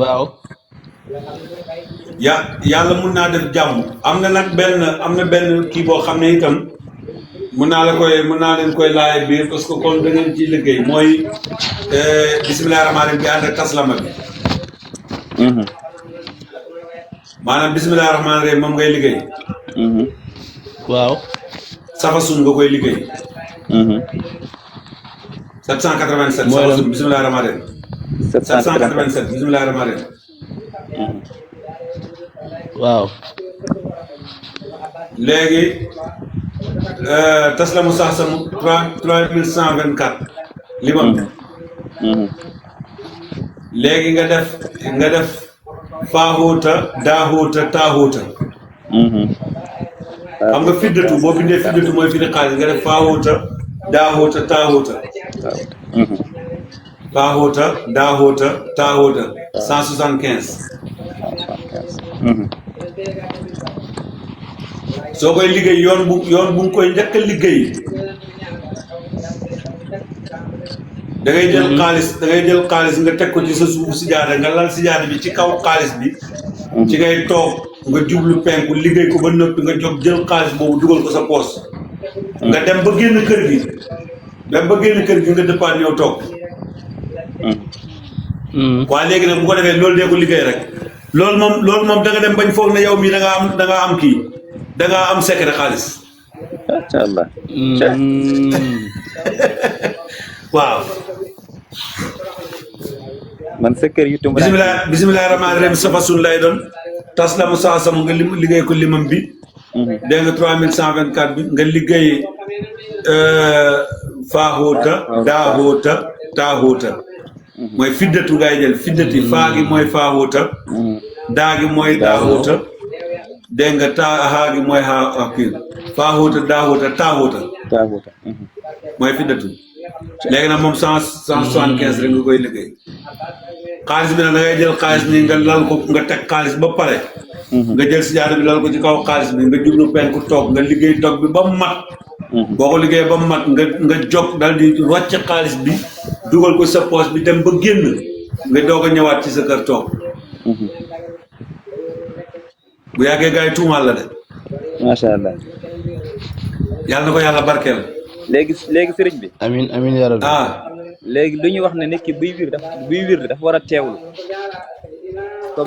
waaw. yàlla mun naa def jàmm am na benn kii boo xam ne itam mun naa leen koy laaye biir parce que kon da ngeen ciy liggéey mooy bisimilah rahmaani rahiim bi ànd ak taslama bi maanaam bisimilah rahmaani rahiim moom ngay liggéey waaw. safasun nga koy liggéey 787 safasun bisimilah rahmaani rahiim 787 bisimilah rahmaani rahiim waaw. léegi taslamu saxsamu 3124 limam léegi nga def faaxuuta daaxuuta taaxuuta xam nga fiddatu boo bindee fiddatu mooy firi xaalis nga def faaxuuta daaxuuta taaxuuta faaxuuta daaxuuta taaxuuta 175 soo koy liggéey yoon bu nga koy njëkk a liggéey da ngay jël xaalis nga teg ko ci sa suufu sijaada nga lal sijaada bi ci kaw xaalis bi ci ngay toog nga jublu penku liggéey ko ba noppi nga jóg jël xaalis boobu dugal ko sa poos nga dem ba génn kër gi nga dëppaat ñëw toog waa léegi nag bu ko defee loolu dee ko liggéey rek loolu moom da nga dem bañ foog ne yow mii da nga am kii da nga am secret xaalis macha allah. waaw. man sa kër yu tumb. bisimilah rahmaani rahiim safasun lay doon taslamu saasam nga liggéey ko limam bi. dégg nga 3124 bi nga liggéey faaxuuta daaxuuta taaxuuta. mooy fiddatu ngay jël fiddati faa gi mooy faaxuuta. daa gi mooy daaxuuta. dégg nga haa gi mooy kii faaxuuta daaxuuta taaxuuta. mooy fiddatu. léegi nag moom 175 rek nga koy liggéey xaalis bi nag da ngay jël xaalis bi nga lal ko nga teg xaalis ba pare nga jël sijaada bi lal ko ci kaw xaalis bi nga jublu penku toog nga liggéey dog bi ba mu mat boo ko liggéey ba mu mat nga jóg dal di rocc xaalis bi dugal ko sa poche bi dem ba génn nga doog a ñëwaat ci sa kër toog bu yàggee gars yi tuumaal la de. macha allah. yàlla na ko yàlla barkeel. léegi sëriñ bi. amin amin yaa rabbi. léegi lu ñu wax ne nit ki buy wir dafa war a teewlu.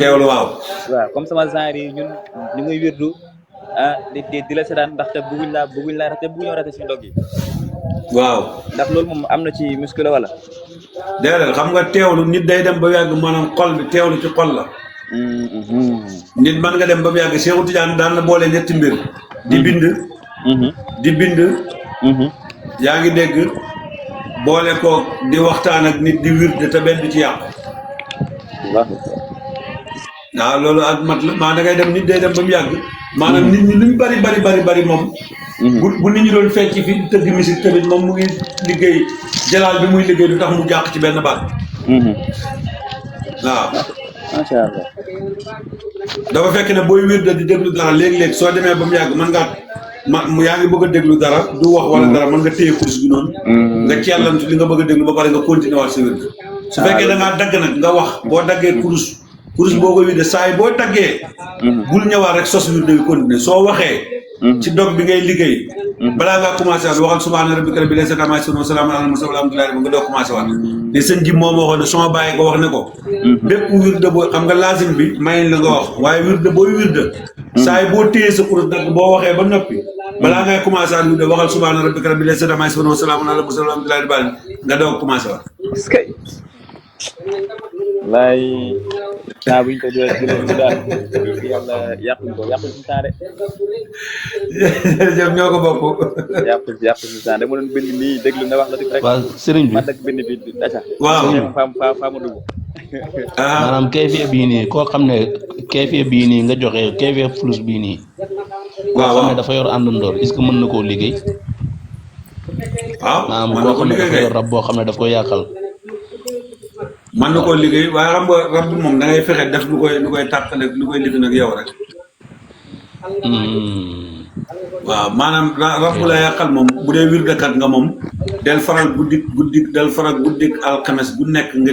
teewlu waaw. waaw comme sama genre yi ñun ñu ngi wirdu di la seetaan ndaxte bëgguñ laa raté bëgguñoo raté si ndog yi. waaw. ndax loolu moom am na ci muskila wala. déedéet xam nga teewlu nit day dem ba yàgg maanaam xol bi teewlu ci xol la. nit mën nga dem ba mu yàgg Cheikh Tidiane daan na boole ñetti mbir. di bind. yaa ngi dégg boole ko di waxtaan ak nit di wirde te benn du ci yàqu. waaw loolu ak mat la maa da ngay dem nit day dem ba mu yàgg. maanaam nit ñi luñ bari moom. bu nit ñi doon fecc fi tëgg musique tamit moom mu ngi liggéey jalaal bi muy liggéey du tax mu jàq ci benn baat. waaw. macha allah. dafa fekk ne booy wirde di déglu dara léeg-léeg soo demee ba mu yàgg mën ngaa yaa ngi bëgg a déglu dara du wax wala dara mën nga téye kurus bi noonu. nga cellantu li nga bëgg a déglu ba pare nga continuer waat sa wirde. su fekkee da ngaa dagg nag nga wax boo daggee kurus boo ko wirde saa yi boo daggee. bul ñëwaat rek sos wirde bi continuer soo waxee. ci dog bi ngay liggéey. balaa ngaa commencé waat waxal subhaana rabbika rabbil izzati ammaa yasifuun wa salaamun alal mursaliin walhamdulillaahi nga doo commencé waat. ne sëñ ji moom waxoon ne sama bàyyi ko wax ne ko. bépp wirde boo xam nga lazim bi mayin la nga wax waaye wirde booy wirde. saa yi boo téye sa kurus nag boo waxee ba noppi. balaa ngay commencé waat wirde waxal subhaana rabbika rabbil izzati ammaa yasifuun wa salaamun alal mursaliin walhamdulillaahi nga doo commencé waat. laay saa buñ ko jëlee daal yàlla yàquñ suñu temps de. jërëjëf ñoo ko bokk. yàquñ suñu temps de mu doon bind nii déglu nga wax la rek. waaw sëriñ bi man nag bind bi daca. waaw faa ma dugg. maanaam kayfiya bii nii koo xam ne kayfiya bii nii nga joxe kayfiya flus bii nii. koo xam ne dafa yor àndandoor est-ce que mën na koo liggéey. waaw maanaam koo xam ne dafa yor rab boo xam ne daf koy yàqal. man na koo liggéey waaye xam nga rab bi moom da ngay fexe def lu koy tàqale lu koy liggéey nag yow rek. waaw maanaam rab bu la yàqal moom bu dee wirdekat nga moom del faral guddik alxames bu nekk nga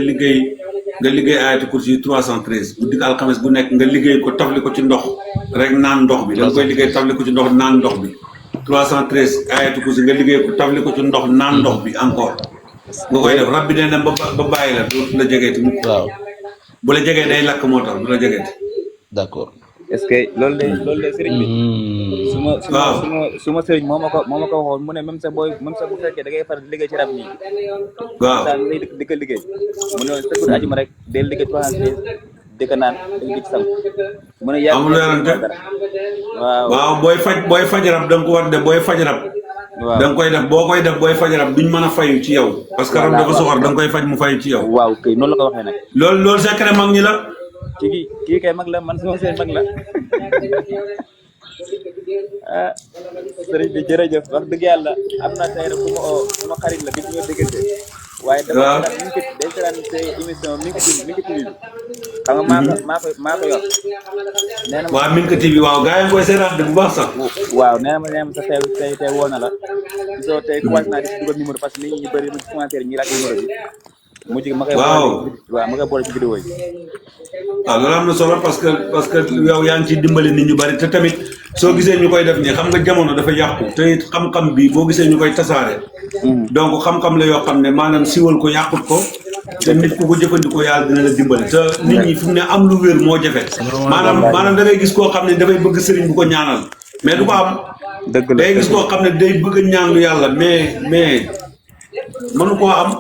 liggéey ayatu kursi 313 guddik alxames bu nekk nga liggéey ko tafli ko ci ndox rek naan ndox bi da nga koy liggéey tafli ko ci ndox naan ndox bi 313 ayatu kursi nga liggéey ko tafli ko ci ndox naan ndox bi encore. nga koy def rab bi day dem ba bàyyi la dootu la jegeeti mukk. waaw bu la jegee day lakk moo tax du la jegeeti. d'accord. est-ce que loolu de sëriñ bi. su ma sëriñ moo ma ko waxoon mu ne même sa bu fekkee da ngay faral di liggéey ci rab yi. waaw daal ngay di ko liggéey. mu ne sa kur ajuma rek day liggéey 313 di ko naan di ci sam. mu ne amul werante waaw booy faj rab da nga ko war def booy faj rab. waaw da nga koy def boo koy def booy faj rab duñ mën a fayu ci yow. parce que rab dafa soxor da nga koy faj mu fayu ci yow. waaw kay noonu la ko waxee nag. loolu secret mag ñi la. kii kay mag la man sama seen mag la. ah sëriñ bi jërëjëf wax dëgg yàlla am na tey rek bu ma xarit la bi ñu déggante. waaye dama day seetaan say émission Minka TV xam nga maa ko yor. nee na ma waaw Minka TV waaw gars yi koy seetaan bu baax sax. waaw nee na ma sa tey woo na la. gisoo tey commencé naa di si dugal numéro parce que nit ñi bëri na ci commentaire ñi laaj numéro bi. mujj gi ma koy boole ci vidéo yi. waaw loolu am na solo parce que yow yaa ngi ciy dimbali nit ñu bari te tamit soo gisee ñu koy def nii xam nga jamono dafa yàqu te it xam-xam bi boo gisee ñu koy tasaare. donc xam-xam la yoo xam ne maanaam siwal ko yàqut ko te nit ku ko jëfandikoo yàlla dina la dimbali te nit ñi fi mu ne am lu wér moo jafe. maanaam da ngay gis koo xam ne dafay bëgg sëriñ bu ko ñaanal mais du ko am. dëgg la day gis koo xam ne day bëgg ñaanlu yàlla mais mënu koo am.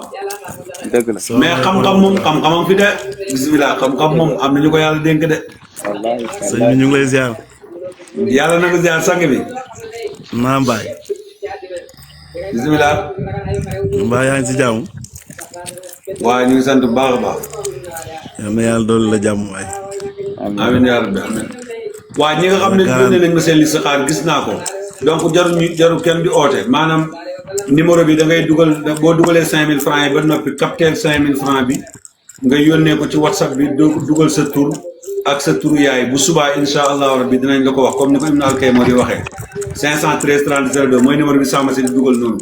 dëgg la mais xam-xam moom xam-xamam fi de bisimilah xam-xam moom am nañu ko yàlla dénk de. wallaahi sëñ bi ñu ngi lay ziar. yàlla na ko ziar sang bi. naam baay. bisimilah. mbaa yaa ngi si jàmm. waaw ñu ngi sant bu baax a baax. yal na yàlla doolu la jàmm waay. amiin yaa rabbi amiin. waa ñi nga xam ne yónnee nañ ma seen listixaar gis naa ko donc jarul kenn di oote maanaam numéro bi da ngay dugal boo dugalee 5000 francs yi ba noppi capter 5000 francs bi nga yónnee ko ci whatsapp bi dugal sa tur ak sa turu yaay bu subaa incha allahu rabbi dinañ la ko wax comme ni ko Ibn Alkay moo di waxee 513 30 02 mooy numéro bi Samba si di dugal noonu.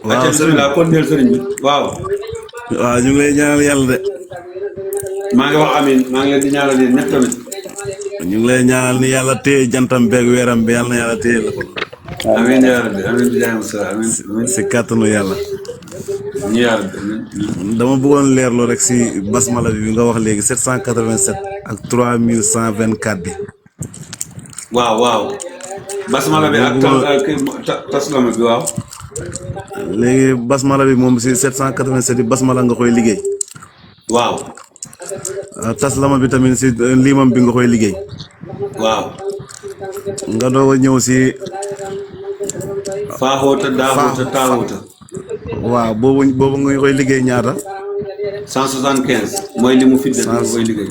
waaw bismillah kon neel sëriñ bi waaw. waaw ñu ngi lay ñaanal yàlla de. maa ngi wax amiin maa ngi leen di ñaanal yéen ñëpp tamit. ñu ngi lay ñaanal ni yàlla téye jantam beeg weeram bi yàlla na yàlla téye la ko. amiin yaa rabbi amiin bi jaay Musa amiin si kàttanu yàlla. ñu yaa rabbi amiin. dama bëggoon leerlu rek si basmala bi nga wax léegi 787 ak 3124 bi. waaw basmala bi ak taslama bi waaw. léegi basmala bi moom si 787 bi basmala nga koy liggéey. waaw. taslama bi tamit si limam bi nga koy liggéey. waaw. nga doog a ñëw si. faaxoota daaxoota taaxoota. waaw boobu nga koy liggéey ñaata. 175 mooy li mu fidde nga koy liggéey.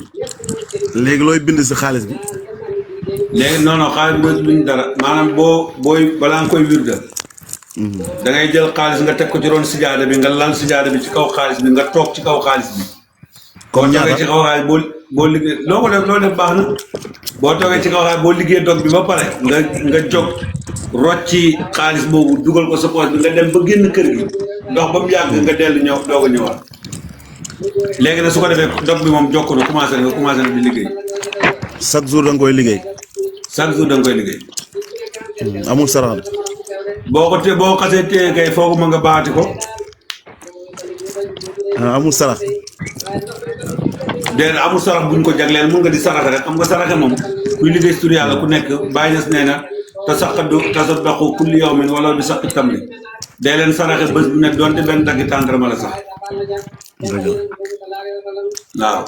léegi looy bind si xaalis bi. léegi non xaalis bi luñ dara maanaam booy balaa nga koy wirda da ngay jël xaalis nga teg ko ci roon sijaada bi nga lal sijaada bi ci kaw xaalis bi nga toog ci kaw xaalis bi. boo toogee ci kaw xaalis boo liggéey loo def baax na boo toogee ci kaw xaalis boo liggéey dog bi ba pare nga jóg rocci xaalis boobu dugal ko sa poche bi nga dem ba génn kër gi ndox ba mu yàgg nga dellu ñëw doog a ñëwaat léegi nag su ko defee dog bi moom jokk na commencé na di liggéey. chaque jour da nga koy liggéey. chaque jour da nga koy liggéey. amul sarax. boo xasee téye kay foogu ma nga baati ko. amul sarax. déedéet amul sarax buñ ko jagleel mun nga di saraxe rek xam nga saraxe moom kuy liggéey si tur yàlla ku nekk bàyyi nas nee na tasaddaqu kulli yawmin wala bi saqi tamri day leen saraxe bés bu nekk doonte benn daggi tàndarma la sax. waaw.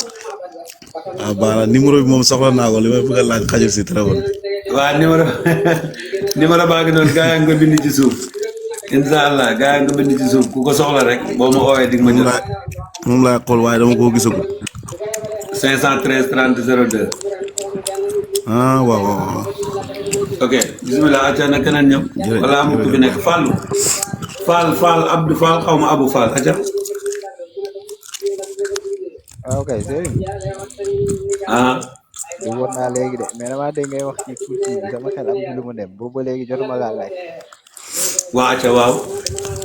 waaw baax na numéro bi moom soxla naa ko li may bëgg a laaj xajul si téléphone bi. waaw numéro baa ngi noonu gaa yaa ngi ko bind ci suuf incha allah gaa yaa ngi ko bind ci suuf ku ko soxla rek boo ma oowee di nga ma jot. moom laay xool waaye dama koo gisagul. 513 30 02. waaw. ok bisimilah acca na keneen ñëw. wala am ku fi nekk Fall Abdou Fall xaw ma Abou Fall acca. ok Serigne. duggoon naa léegi de mais damaa dégg ngay wax ci kursi bi sama xel am ci lu mu dem boobu ba léegi jotuma laa laaj. waa acca waaw.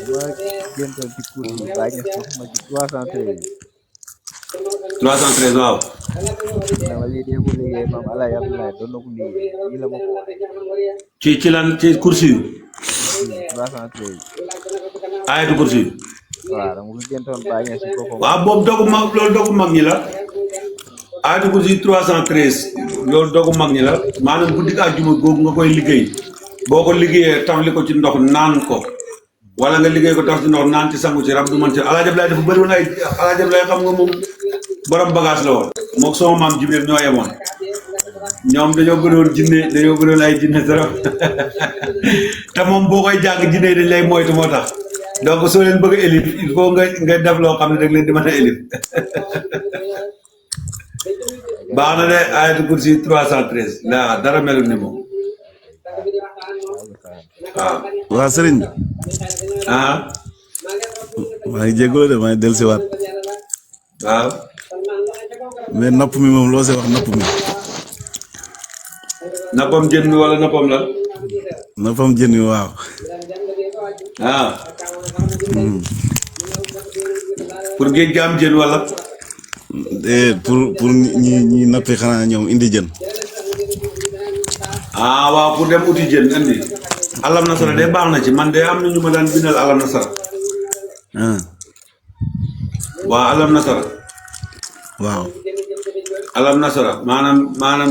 dama géntoon ci kursi bi baa ñes wax ma ci 313. 313 waaw. dama lii dee ko liggéey maam Alaye Abdoulaye doon na ko liggéey nii la ma ko waxee. ci lan ci kursi yu. 313. ayatu kursi yu. waaw dama ko géntoon baa ñes ci boppam. waaw boobu dogu mag ñi la. ayatu kursi 313 loolu dogu mag ñi la maanaam guddi àjjuma googu nga koy liggéey boo ko liggéeyee tafli ko ci ndox naan ko wala nga liggéey ko taf ci ndox naan ci sangu ci rab du man ci Alaaji Ablaay dafa bëri woon ay Alaaji Ablaay xam nga moom borom bagage la woon mook sama maam Jibril ñoo yemoon ñoom dañoo bëri woon ay jinne trop te moom boo koy jàng jinne yi dañ lay moytu moo tax donc soo leen bëgg a élif il faut nga def loo xam ne dag leen di mën a élif baax na de ayatul kursi 313 la dara melul ni moom waaw. waa sëriñ bi. maa ngi jégalu de maa ngi dellusiwaat. waaw. mais napp mi moom loo see wax napp mi. nappam jën mi wala nappam la. nappam jën mi waaw. pour géej gi am jën wala. pour ñi nappi xanaa ñoom indi jën. waaw pour dem uti jën indi. alam nasara de baax na ci man de am na ñu ma daan bindal alam nasara. waaw alam nasara. waaw. alam nasara maanaam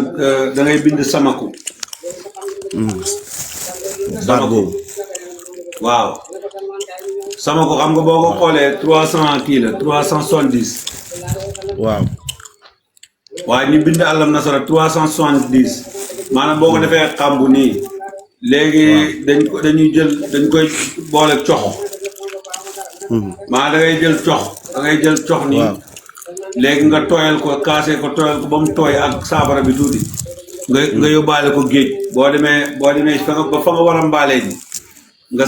da ngay bind samaku. baat boobu. waaw. samaku xam nga boo ko xoolee 300 kii la 370. waaw. waaye ñu bind alam nasara 370 maanaam boo ko defee xambu nii léegi dañuy koy boole cox maanaam da ngay jël cox nii léegi nga tooyal ko kaase ko tooyal ko ba mu tooy ak saafara bi tuuti nga yóbbaale ko géej boo demee fa nga war a mbaalee ji nga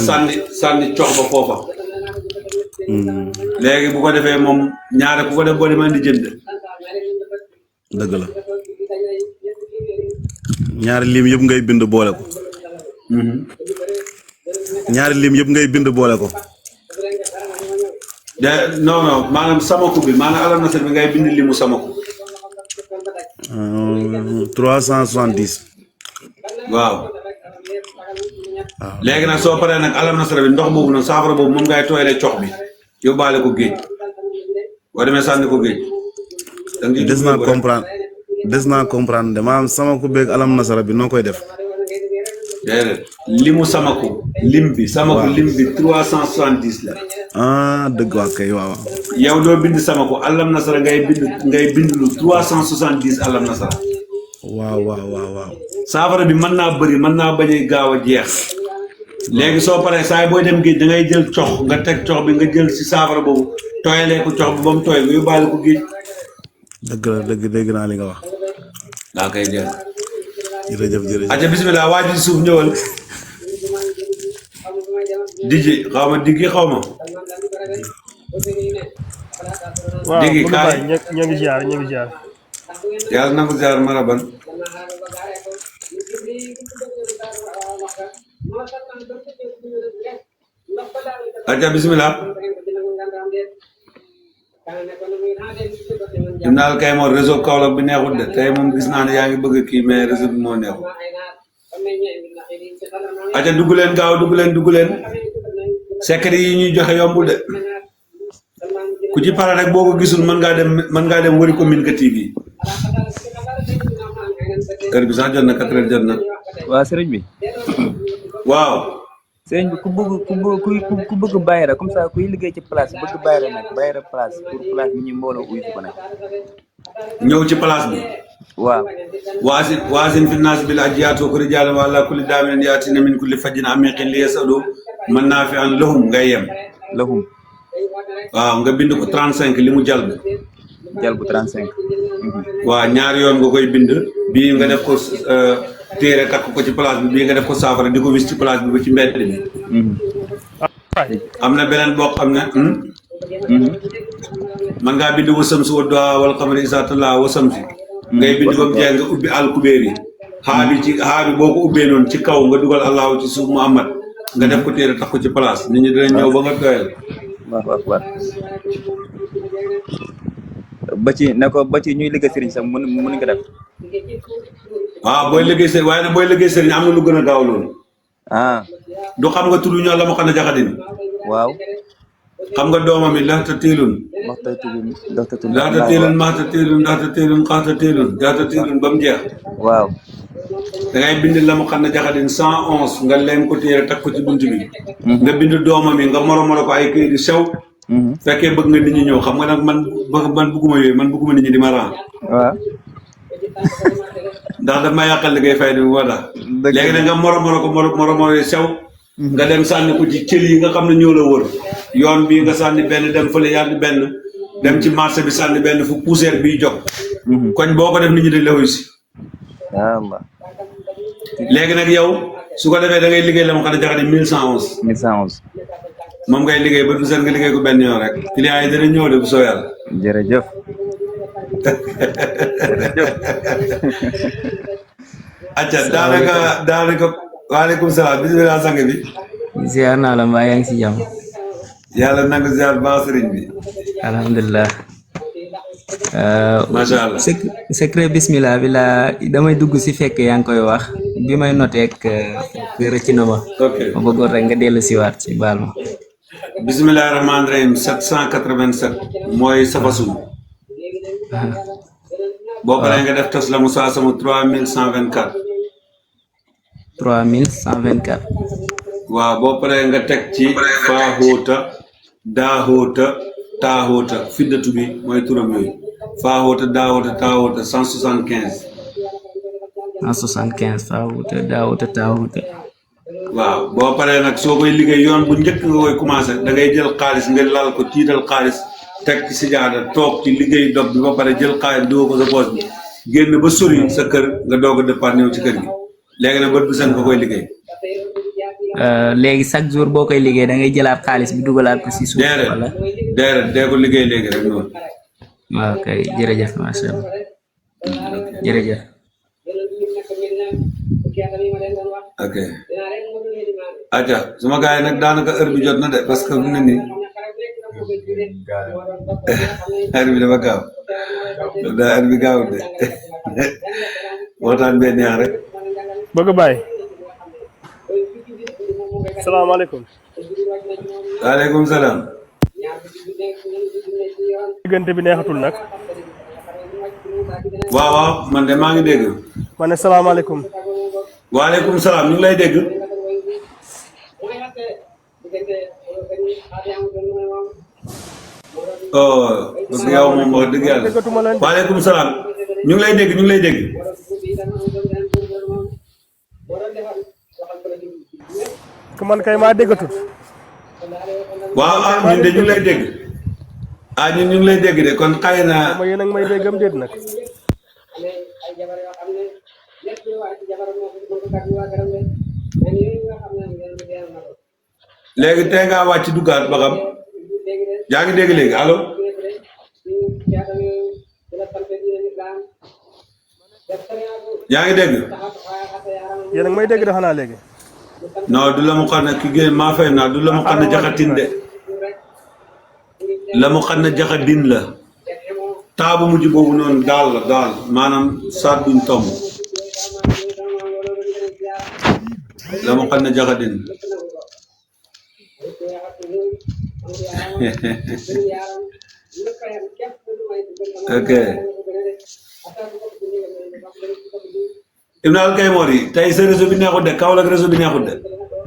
sànni cox ba foofa léegi bu ko defee moom ñaare ku ko def boo demee di jënd. dëgg la ñaari lim yëpp ngay bind boole ko. ñaari lim yëpp ngay bind boole ko. non maanaam samaku bi maanaam alam nasar bi ngay bind limu samaku. 370. waaw léegi nag soo paree nag alam nasara bi ndox boobu noonu saafara boobu moom ngay tooyalee cox bi yóbbaale ko géej boo demee sànni ko géej. des naa comprendre de maanaam sama ku beeg alam nasara bi noo koy def. déedéet limu samaku lim bi. samaku lim bi 370 la. ah dëgg waa kay waaw. yow doo bind samaku alam nasara ngay bind lu 370 alam nasara. waaw. saafara bi mën naa bëri mën naa bañ a gaaw a jeex. léegi soo paree saa booy dem géej da ngay jël cox nga teg cox bi nga jël si saafara boobu tooyalee ko cox bi ba mu tooy nga yóbbaale ko géej. dëgg naa li nga wax. daa koy jël. jërëjëf. aca bismillah waa ji suuf ñëwal. digi xaw ma digi xaw ma. digi kaay ñoo ngi ziar. yàlla na ko ziar maraban. aca bismillah. Ibn Al Kaymoor réseau Kaolack bi neexut de tey moom gis naa ne yaa ngi bëgg kii mais réseau bi moo neexut. aca dugg leen gaaw dugg leen secret yi ñuy joxe yombul de ku ci pare rek boo ko gisul mën ngaa dem wëri ko Minka TV heure bi sax jot na 4 heures jot na. waa sëriñ bi. waaw. sëriñ bi ku bëgg bayra comme ça kuy liggéey ci place bëgg bayra nag bayra place pour place bi ñu mbooloo uy ko nag. ñëw ci place bi. waaw. waasin fi naas bil ajiyaatu ko rijaal wa ala kulli daamin yaatina min kulli fajjin amiqin li yasadu mën naa fi an lahum ngay yem. lahum. waaw nga bind ko 35 li mu jalb. jalb 35. waaw ñaari yoon nga koy bind bii nga def ko téere takk ko ci place bi bii nga def ko saafara di ko wis ci place bi ba ci mbedd bi. am na beneen boo xam ne. man ngaa bind wasam si wa duha wal qamari izaa talaa wasam si. ngay bind ba mu jeex nga ubbi alkubeer yi. xaa bi boo ko ubbee noonu ci kaw nga dugal allahu ci suuf Muhammad nga def ko téere takk ko ci place nit ñi dinañ ñëw ba nga doyal. waaw. ba ci ñuy liggéey sëriñ sax mën nga def. waaw booy liggéey sëriñ waaye nag booy liggéey sëriñ am na lu gën a gaaw loolu. du xam nga tudd ñoo la ma xam ne jaxadin. waaw. xam nga doomam yi laata teelun. maxta teelun ba mu jeex. waaw. da ngay bind la mu xam ne jaxadin 111 nga leen ko téere takk ko ci bunt bi. nga bind doomam yi nga moro ko ay këyit yu sew. fekkee bëgg nga nit ñi ñëw xam nga nag man bëgguma yooyu man bëgguma nit ñi di ma ran. waaw. ndax daf ma yàqal liggéey fay di moo tax. léegi nag nga moro yu sew. nga dem sànni ko ci cël yi nga xam ne ñoo la wër. yoon bii nga sànni benn dem fële yànni benn dem ci marché bi sànni benn fu poussière biy jóg. koñ boo ko def nit ñi dañ la wuyu si. léegi nag yow su ko defee da ngay liggéey la ma xam ne jaxati 1111. 1111. moom ngay liggéey ba du seen nga liggéey ko benn yoon rek. client yi dana ñëw de bu soo yàlla. jërëjëf. acca daanaka waaleykum salaam bisimilah sang bi. ziar naa la mbaa yaa ngi si jàmm. yàlla nangu ziar baax sëriñ bi. alhamdulilah. macha allah secret bismillah bi la damay dugg si fekk yaa ngi koy wax bi may noteek rëcc na ma. ok ma bëggoon rek nga dellu siwaat ci baal ma. bisimilah rahmaani rahim 787 mooy safasul. boo paree nga def tas la mu saa sama 3124. 3124. waaw boo paree nga teg ci faaxoota daaxoota taaxoota fiddatu bi mooy turam yooyu faaxoota daaxoota taaxoota 175. 175 faaxoota daaxoota taaxoota. waaw boo paree nag soo koy liggéey yoon bu njëkk nga koy commencé da ngay jël xaalis nga lal ko tiital xaalis teg ci sijaada toog ci liggéey dog bi ba pare jël xaalis doo ko sa poos bi génn ba sori sa kër nga doog a départ ñëw ci kër gi léegi nag bët bu seen nga koy liggéey. léegi chaque jour boo koy liggéey da ngay jëlaat xaalis bi dugalaat ko si suuf. wala déedéet dee ko liggéey léegi rek noonu. waaw kay jërëjëf macha allah jërëjëf. ok aja suma gars yi nag daanaka heure bi jot na de parce que mu ne nii heure bi dafa gaaw heure bi gaawul de waxtaan bee neex rek. bëgg bàyyi. salaamaaleykum. waaleykum salaam. diggante bi neexatul nag. waaw waaw man de maa ngi dégg. ma ne salaamaaleykum. waaleykum salaam ñu ngi lay dégg. oh parce que yow moom wax dëgg yàlla. waaleykum salaam ñu ngi lay dégg ñu ngi lay dégg. man kay maa déggatut. waaw ah ñun de ñu ngi lay dégg. ah ñun ñu ngi lay dégg de kon xëy na. ma yéen a ngi may déggam déet nag. léegi tey ngaa wàcc duggaat ba xam yaa ngi dégg léegi allo. yaa ngi dégg. yéen a ngi may dégg de xanaa léegi. non du la mu xam ne ki génn maa fay naa du la mu xam ne jaxatin de la mu xam ne jaxatin la taabu mujj boobu noonu daal la daal maanaam saat buñ tomb la mu xam ne jaxatin ok Ibn Alkaymor yi tey sa réseau bi neexut de Kaolack réseau bi neexut de.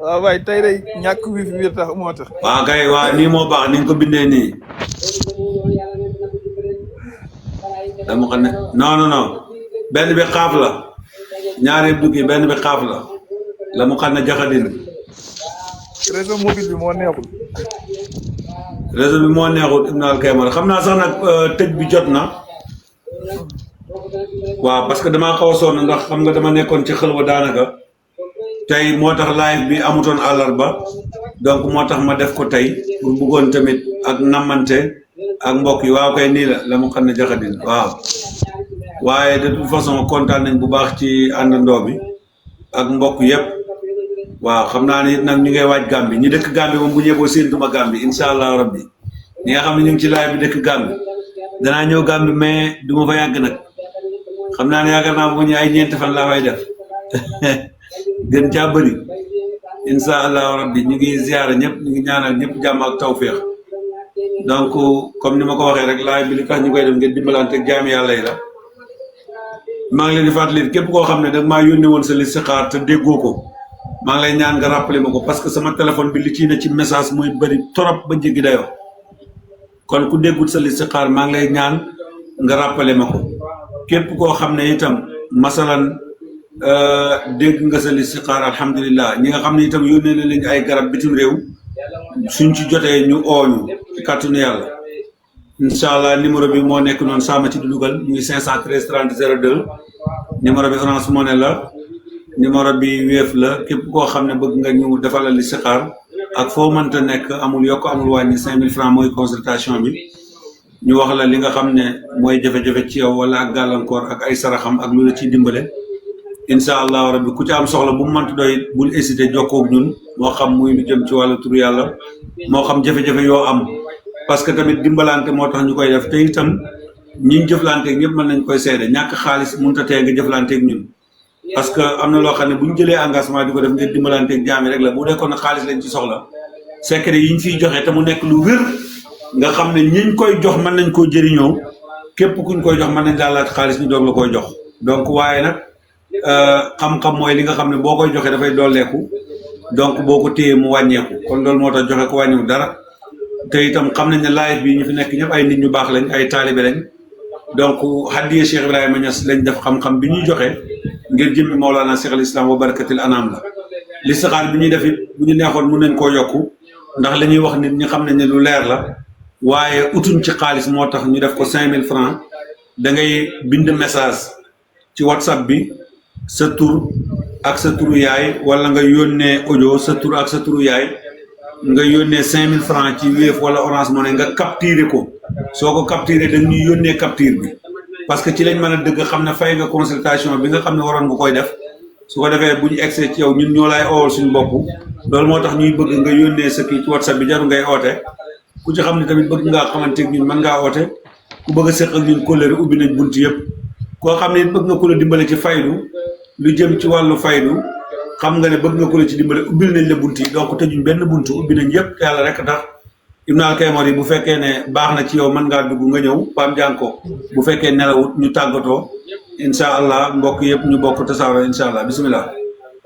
waaw waay tey day ñàkk wi fi biir tax moo tax. waaw kay waaw nii moo baax ni nga ko bindee nii. dama xam ne non benn bi xaaf la ñaari duggi benn bi xaaf la mu xam ne jaxadin. réseau mobile bi moo neexul. réseau bi moo neexut Ibn Alkaymor xam naa sax nag tëj bi jot na. waaw parce que damaa xaw a sonn ndax xam nga dama nekkoon ci xëlwa daanaka tey moo tax live bi amutoon àllarba donc moo tax ma def ko tey pour bëggoon tamit ak nammante ak mbokk yi waaw kay nii la mu xam ne jaxadin waaw waaye de toute façon kontaan nañ bu baax ci àndandoo bi ak mbokk yëpp waaw xam naa ne it nag ñu ngay waaj Gàmbi ñi dëkk Gàmbi moom bu ñëwee séentuma Gàmbi incha allah rabbi ñi nga xam ne ñu ngi ci live bi dëkk Gàmbi danaa ñëw Gàmbi mais du ma fa yàgg nag xam naa ne yaakaar naa bu ñu ay ñeenti fan laa fay def gën caa bëri incha allahu rabbi ñu ngi ziyaara ñëpp ñu ngi ñaanal ñëpp jàmm ak tawféex donc comme ni ma ko waxee rek laay bi li tax ñu koy def ngeen dimbalante ak jaami yàlla yi la maa ngi leen di fàttali képp koo xam ne dag maa yónnee woon sa listixaar te déggoo ko maa ngi lay ñaan nga rappelé ma ko parce que sama téléphone bi li ciy ne ci message muy bëri trop ba jéggi dayoo kon ku déggut sa listixaar maa ngi lay ñaan nga rappelé ma ko képp koo xam ne itam masalan dégg nga sa listixaar alhamdulilah ñi nga xam ne itam yónnee na leen ay garab bitim réew suñ ci jotee ñu ooñu ci kàttanu yàlla incha allah numéro bi moo nekk noonu saama ci di dugal muy 513 30 02 numéro bi Orange Money la numéro bi Wave la képp koo xam ne bëgg nga ñu defal la listixaar ak foo mënta nekk amul yokk amul wàññi 5000 francs mooy consultation bi ñu wax la li nga xam ne mooy jafe-jafe ci yow wala ak gàllankoor ak ay saraxam ak lu la ciy dimbale incha allahu rabbi ku ci am soxla bu mu mënti doy bul hésité jokkoo ak ñun moo xam muy lu jëm ci wàllu turu yàlla moo xam jafe-jafe yoo am parce que tamit dimbalante moo tax ñu koy def te itam ñi jëflanteeg ñëpp mën nañ koy seede ñàkk xaalis mënut a tee nga jëflanteeg ñun parce que am na loo xam ne bu ñu jëlee engagement di ko def ngeen dimbalanteeg jaami rek la bu nekkoon na xaalis lañ ci soxla secret yi ñu fiy joxe te mu nekk lu wér nga xam ne ñiñ koy jox mën nañ koo jëriñoo képp kuñ koy jox mën nañ daal laat xaalis ñu doog la koy jox donc waaye nag xam-xam mooy li nga xam ne boo koy joxee dafay dolleeku donc boo ko téyee mu wàññeeku kon loolu moo tax joxe ko wàññiwu dara te itam xam nañ ne live bi ñu fi nekk ñëpp ay nit ñu baax lañ ay taalibe lañ donc hadiya Cheikh Ibrahima Niass lañ def xam-xam bi ñuy joxe ngir jëmmi Mawlana Cheikh al Islam wa barakatil anam la listixaar bi ñuy def it bu ñu neexoon mun nañ koo yokku ndax li ñuy wax nit ñi xam nañ ne lu leer la waaye utuñ ci xaalis moo tax ñu def ko 5000 francs da ngay bind message ci WhatsApp bi sa tur ak sa turu yaay wala nga yónnee audio sa tur ak sa turu yaay nga yónnee 5000 francs ci Wave wala Orange Money nga capturé ko soo ko capturé da ñuy yónnee capture bi parce que ci lañ mën a dëgg xam ne fay nga consultation bi nga xam ne waroon nga koy def su ko defee bu ñu egsee ci yow ñun ñoo lay oowal suñu bopp loolu moo tax ñuy bëgg nga yónnee sa kii ci WhatsApp bi jaru ngay oote ku ci xam ne tamit bëgg ngaa xamante ak ñun mën ngaa oote ku bëgg a seq ak ñun kóllëre ubbi nañ bunt yëpp koo xam ne bëgg nga ku la dimbale ci faydu lu jëm ci wàllu faydu xam nga ne bëgg nga ku la ci dimbale ubbil nañ la bunt yi donc tëjuñ benn bunt ubbi nañ yëpp yàlla rek tax Ibn Alkaymor yi bu fekkee ne baax na ci yow mën ngaa dugg nga ñëw Pam Jànko bu fekkee nelawut ñu tàggatoo incha allah mbokk yëpp ñu bokk tasaaro incha allah bisimilah.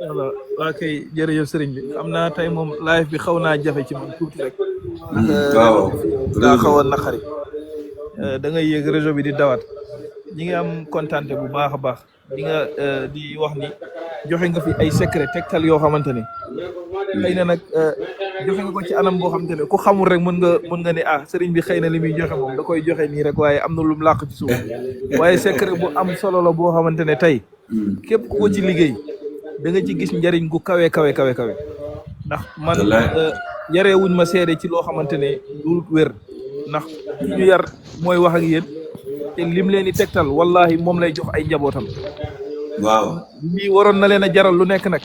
voilà waa kay jërëjëf sëriñ bi xam naa tey moom live bi xaw naa jafe ci man tuuti rek. waaw daa xaw a naqari. da ngay yéeg réseau bi di dawat ñi ngi am kontante bu baax a baax ñi nga di wax ni joxe nga fi ay secret tegtal yoo xamante ni xëy na nag joxe nga ko ci anam boo xamante ne ku xamul rek mën nga ne ah sëriñ bi xëy na li muy joxe moom da koy joxe nii rek waaye am na lu mu làq ci suuf waaye secret bu am solo la boo xamante ne tey képp ku ko ci liggéey da nga ci gis njariñ gu kawe ndax man yaree wuñ ma seede ci loo xamante ne du wér ndax ci ñu yar mooy wax ak yéen te lim leen di tegtal wallahi moom lay jox ay njabootam. waaw lii waroon na leen a jaral lu nekk nag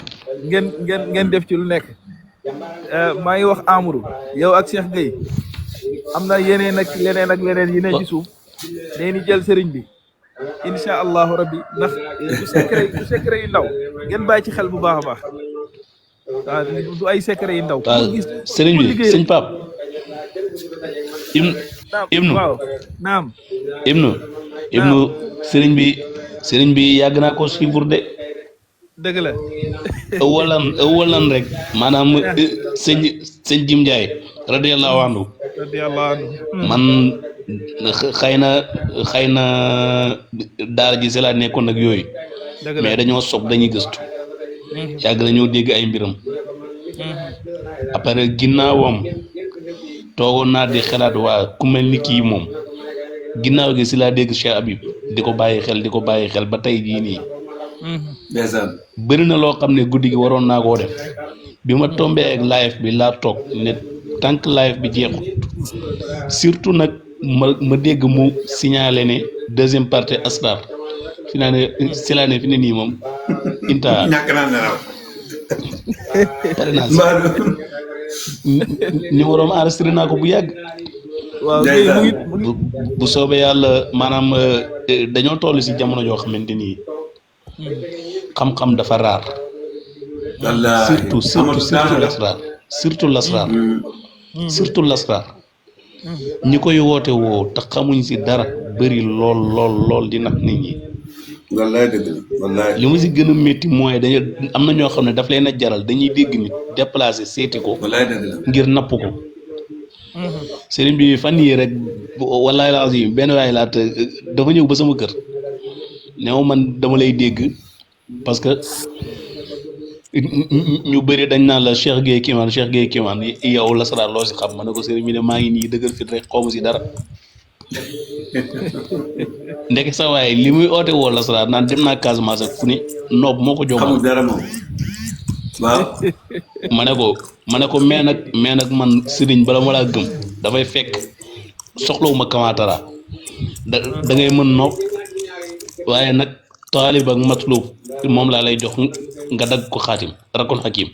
ngeen def ci lu nekk maa ngi wax Amadou yow ak Cheikh Gueye am na yeneen ak leneen yi ne ci suuf dañuy jël sëriñ bi incha allahu rabbi ndax du secret yu ndaw ngeen bàyyi ci xel bu baax a baax waaw du ay secret yu ndaw. waaw sëriñ bi sëñ Pape. Ibnu waaw naam. Ibnu sëriñ bi yàgg naa ko suivre de. dëgg la. ëwalan rek maanaam sëñ Jim Ndiaye radiyallahu anhu man xëy na daara ji si laa nekkoon ak yooyu mais dañoo sob dañuy gëstu yàgg nañoo dégg ay mbiram après ginnaawam toogoon naa di xalaat waa ku mel ni kii moom ginnaaw gi si laa dégg Cheikh Habib di ko bàyyi xel ba tey jii nii bëri na loo xam ne guddi gi waroon naa koo def bi ma tombee ak live bi laa toog ne tant que live bi jeexut surtout nag ma dégg mu signalé ne deuxième partie asrar fi naa ne si laa ne fi ne nii moom inta ñàkk naa nelaw pare naa si numéro am enregistré naa ko bu yàgg waaw bu soobee yàlla maanaam dañoo toll si jamono joo xamante nii xam-xam dafa raar surtout lasraar ñi koy woote woo te xamuñ si dara bëri lool di nax nit ñi wallaay dëgg la wallaay li mu si gën a métti mooy dañu am na ñoo xam ne daf leen a jaral dañuy dégg nit déplacé seeti ko wallaay dëgg la ngir napp ko sëriñ bi fan yii rek wallaay lazim benn waay laata dafa ñëw ba sama kër new man dama lay dégg parce que ñu bëri dañ naan la Cheikh Gueye Kiman yow lasaraar loo si xam ma ne ko sëriñ bi ne maa ngi nii dëgër fit rek xawma si dara ndeke sa waaye li muy oote woo lasaraar naan dem naa Casamance ak fu ne noob moo ko jomal xamul dara moom waaw ma ne ko mais nag man sëriñ bala ma laa gëm dafay fekk soxlawuma kamaatara da ngay mën noob waaye nag taalib ak matlub moom laa lay jox nga dagg ko xaatim rakon xakim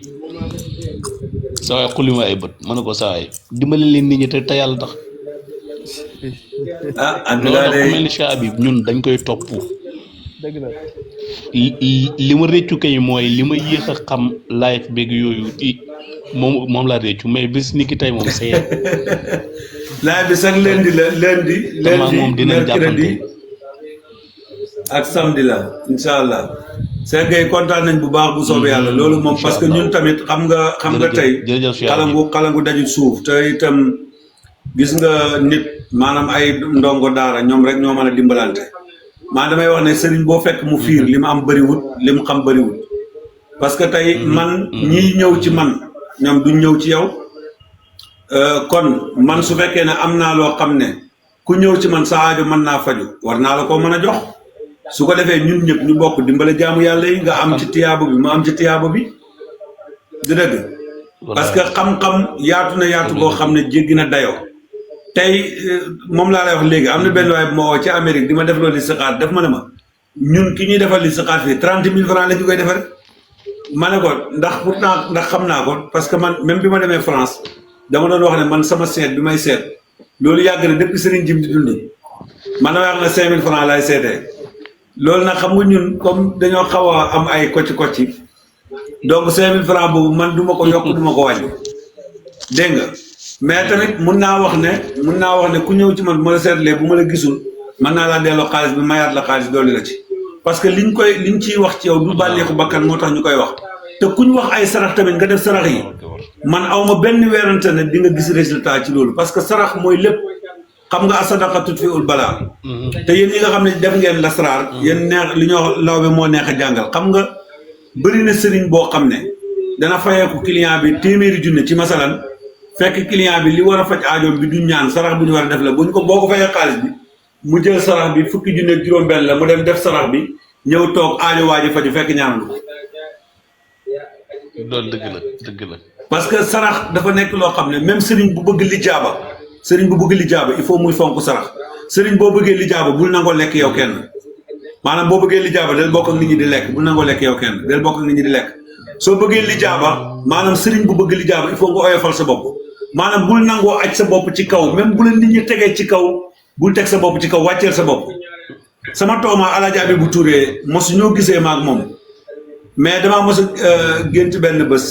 sa waay xulli ma ay bët ma ne ko sa waay dimbali leen nit ñi te yàlla tax loolu tax ku mel ni Cheikh Habib ñun dañ koy topp li ma réccu kay mooy li ma yéex a xam live beeg yooyu moom laa réccu mais bis ni ki tey moom sa yéen live bi sax lundi moom dinañ jàppante ak samedi la incha allah Cheikh Gueye kontaan nañ bu baax bu soobee yàlla loolu moom parce que ñun tamit xam nga tey xalangu daju suuf te itam gis nga nit maanaam ay ndongo daara ñoom rek ñoo mën a dimbalante maa damay wax ne sëriñ boo fekk mu fiir li mu am bëriwut li mu xam bëriwut parce que tey man ñiy ñëw ci man ñoom duñ ñëw ci yow kon man su fekkee ne am naa loo xam ne ku ñëw ci man sa aajo mën naa faju war naa la koo mën a jox su ko defee ñun ñëpp ñu bokk dimbale jaamu yàlla yi nga am ci tiyaabo bi ma am ci tiyaabo bi du dëgg parce que xam-xam yaatu na yaatu boo xam ne jéggi na dayoo tey moom laa lay wax léegi am na benn waay bu ma woo ci Amérique di ma def loolu listixaar def ma ne ma ñun ki ñuy defal listixaar fii 30 000 francs la ñu koy defar ma ne ko ndax pourtant ndax xam naa ko parce que man même bi ma demee France dama doon wax ne man sama seet bi may seet loolu yàgg na depuis Serigne Jim di dund man damay wax ne 5 000 francs laay seetee loolu nag xam nga ñun comme dañoo xaw a am ay kocci donc 5000 francs boobu man du ma ko yokk du ma ko wàññi dégg nga mais tamit mun naa wax ne ku ñëw ci man bu ma la seetlee bu ma la gisul mën naa laa delloo xaalis bi mayaat la xaalis dooli la ci parce que liñ ciy wax ci yow du bànneexu bakkan moo tax ñu koy wax te ku ñu wax ay sarax tamit nga def sarax yi man awma benn weerante ne di nga gis résultat ci loolu parce que sarax mooy lépp xam nga asadaqa tutfi'ul balaa te yéen ñi nga xam ne def ngeen lasraar yéen neex li ñoo lawbe moo neex a jàngal xam nga bëri na sëriñ boo xam ne dana fayeeku client bi téeméeri junne ci masalan fekk client bi li war a faj aajoom bi du ñaan sarax bu ñu war a def la buñ ko boo ko fayee xaalis bi mu jël sarax bi fukki junne ak juróom-benn la mu dem def sarax bi ñëw toog aajo waaji faju fekk ñaanalu ko loolu dëgg la parce que sarax dafa nekk loo xam ne même sëriñ bu bëgg lijaaba il faut muy fonk sarax sëriñ boo bëggee lijaaba bul nangoo lekk yow kenn maanaam boo bëggee lijaaba del bokk ak nit ñi di lekk bul nangoo lekk yow kenn del bokk ak nit ñi di lekk soo bëggee lijaaba maanaam sëriñ bu bëgg lijaaba il faut nga oyofal sa bopp maanaam bul nangoo aj sa bopp ci kaw même bu la nit ñi tegee ci kaw bul teg sa bopp ci kaw wàcceel sa bopp sama tooma Alaaji Abibu Touré mosu ñoo gisee maag moom mais damaa mos a gént benn bés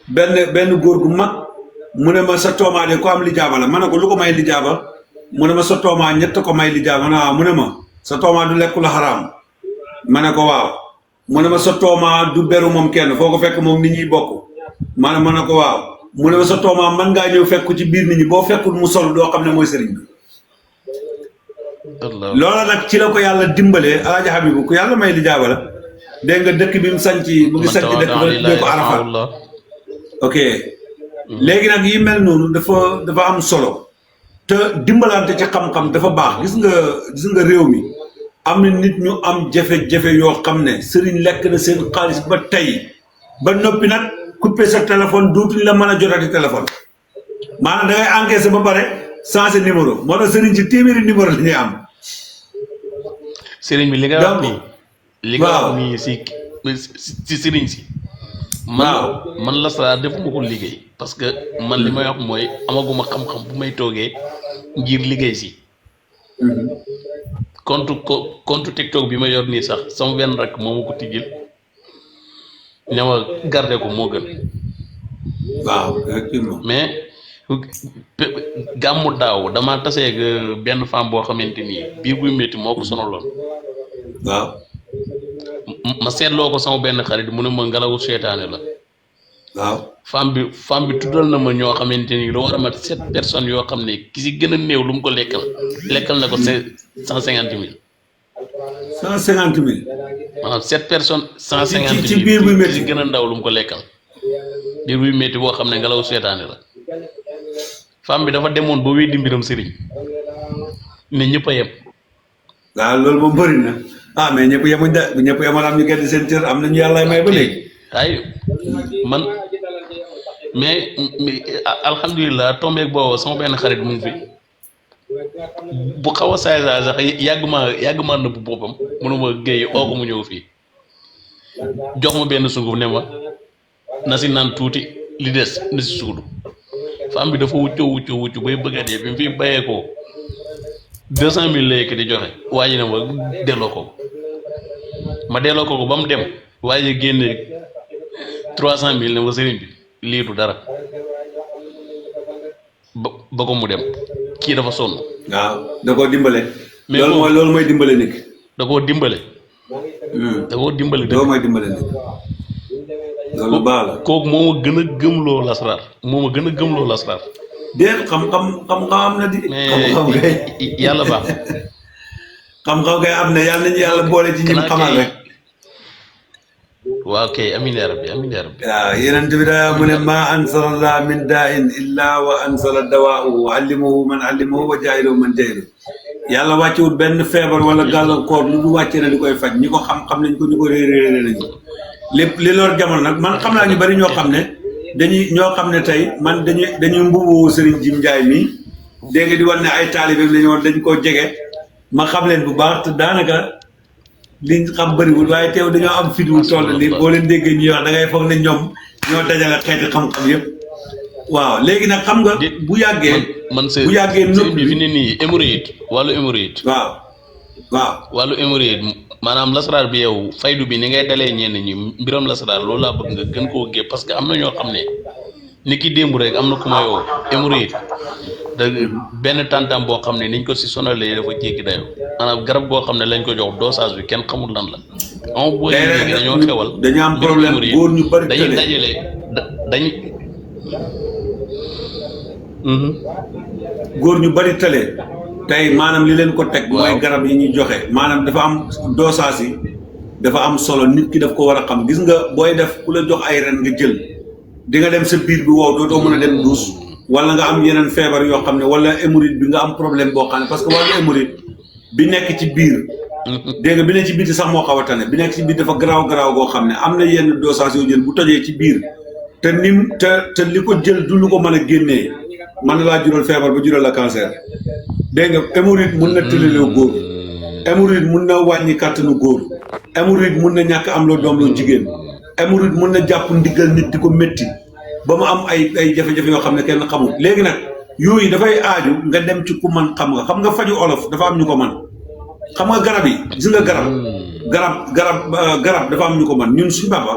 benn góor gu mag mu ne ma sa tooma de ko am lijaaba la ma ne ko lu ko may lijaaba mu ne ma sa tooma ñett ko may lijaaba waaw mu ne ma sa tooma du lekk lu xaraam ma ne ko waaw mu ne ma sa tooma du beru moom kenn foo ko fekk moom nit ñi bokk ma ne ko waaw mu ne ma sa tooma man ngaa ñëw fekk ci biir nit ñi boo fekkul mu sol doo xam ne mooy sëriñ bi loola nag ci la ko yàlla dimbalee Alaaji Habibu ku yàlla may lijaaba la dégg nga dëkk bi mu ngi sanc dëkk ba ko Arafat ok léegi nag yi mel noonu dafa am solo te dimbalante ci xam-xam dafa baax gis nga réew mi am na nit ñu am jafe-jafe yoo xam ne sëriñ lekk na seen xaalis ba tey ba noppi nag coupé sa téléphone dootuñ la mën a jotati téléphone maanaam da ngay encaissé ba pare changé numéro moo tax sëriñ si téeméeri numéro la ñuy am sëriñ bi li nga wax nii li nga wax nii si sëriñ si man la sa defuma ko liggéey parce que man li may wax mooy amaguma xam-xam bu may toogee ngir liggéey si compte TikTok bi ma yor nii sax sama benn rek moo ma ko tijjil ne ma garder ko moo gën waaw effectivement mais gàmmu daaw damaa taseeg benn femme boo xamante nii biir buy métti moo ko sonaloon waaw ma seetloo ko sama benn xarit mu ne ma ngelawu seetaane la waaw femme bi tuddal na ma ñoo xamante ni lu war a mat 7 personnes yoo xam ne ki si gën a néew lu mu ko lekkal na ko 150 000 150 000 maanaam 7 personnes 150 000 ci biir buy métti si gën a ndaw lu mu ko lekkal biir buy métti boo xam ne ngelawu seetaane la femme bi dafa demoon ba weddi mbiram sëriñ ne ñëpp a yem waaw loolu moom bëri na mais ñëpp yemuñ da bu ñëpp yemoon am ñu gedd seen cër am nañu yàlla may ba léegi ay man mais alhamdulilah tombeeg boobu sama benn xarit mu ngi fi bu xaw a saay sax yàgg maa nëbb boppam mënuma géey oo ko mu ñëw fii jox ma benn sunguf ne ma na si naan tuuti li des na si suudu femme bi dafa wuccoo bay bëgg a dee bi mu fi bayee ko 200 000 la yëkk di joxe waaye ne ma delloo ko ma delloo ko ba mu dem waaye génne 300 000 ne ma sëriñ bi lii du dara ba ko mu dem kii dafa sonn. waaw da koo dimbale. mais loolu mooy dimbale nit. da koo dimbale. da koo dimbale dëgg loolu mooy dimbale nit. loolu baax la kooku moo ma gën a gëmloo lasraar moo ma gën a gëmloo lasraar. déet xam-xam am na di. xam-xam kay yàlla baax xam-xam kay am na yàlla nañu yàlla boole ci ñim xamal rek. waaw kay amiin yaa rabbi amiin yaa rabbi. waaw yeneen bi daa mu ne maa ansalallah min daa'in illaa wa ansala dawaahu wa allimahu man allimahu wa jaahilahu man jaahilahu yàlla wàccewut benn feebar wala gàllankoor lu du wàccee na li koy faj ñi ko xam-xam nañ ko ñu ko réeréer nañu lépp li loolu jamono nag man xam naa ñu bari ñoo xam ne ñoo xam ne tey man dañuy mbubu Serigne Jim Ndiaye mii dégg nga di wan ne ay taalibe lañu woon dañ koo jege ma xam leen bu baax te daanaka liñ xam bëriwul waaye teew dañoo am fit wu toll ni boo leen déggee ñuy wax da ngay foog ne ñoom ñoo dajale xeeti xam-xam yëpp waaw léegi nag xam nga bu yàggee man bu yàggee nëpp bi fi ne nii hémorroïde wàllu hémorroïde waaw waaw wàllu hémorroïde maanaam lasaraar bi yow faydu bi ni ngay dalee ñenn ñi mbiram lasaraar loolu laa bëgg nga gën koo gé parce que am na ñoo xam ne ni ki démb rek am na ku ma yoo hémorroïde da benn tantam boo xam ne niñ ko si sonalee dafa jéggi dayoo maanaam garab goo xam ne lañ ko jox dosage bi kenn xamul lan la am booy léegi dañoo xewal dañu am problème góor ñu bari dañuy dajale dañ góor ñu bari tële tey maanaam li leen ko teg mooy garab yi ñuy joxe maanaam dafa am dosage yi dafa am solo nit ki daf ko war a xam gis nga booy def ku la jox ay ren nga jël di nga dem sa biir bi wow dootoo mën a dem duus wala nga am yeneen feebar yoo xam ne wala hémorroïde bi nga am problème boo xam ne parce que wàllu hémorroïde bi nekk ci biir dégg nga bi nekk ci biir sax moo xaw a tane bi nekk ci biir dafa garaaw goo xam ne am na yenn dosage yoo jël bu tojee ci biir te nim te li ko jël du lu ko mën a génnee mën na laa jural feebar ba jural la cancer dégg nga hémorroïde mun na tëleloo góor hémorroïde mun na wàññi kàttanu góor hémorroïde mun na ñàkk am loo doom loo jigéen hémorroïde mun na jàpp ndiggal nit di ko métti ba mu am ay jafe-jafe yoo xam ne kenn xamul léegi nag yooyu dafay aaju nga dem ci ku man xam nga faju olof dafa am ñu ko man xam nga garab yi gis nga garab dafa am ñu ko man ñun suñu papa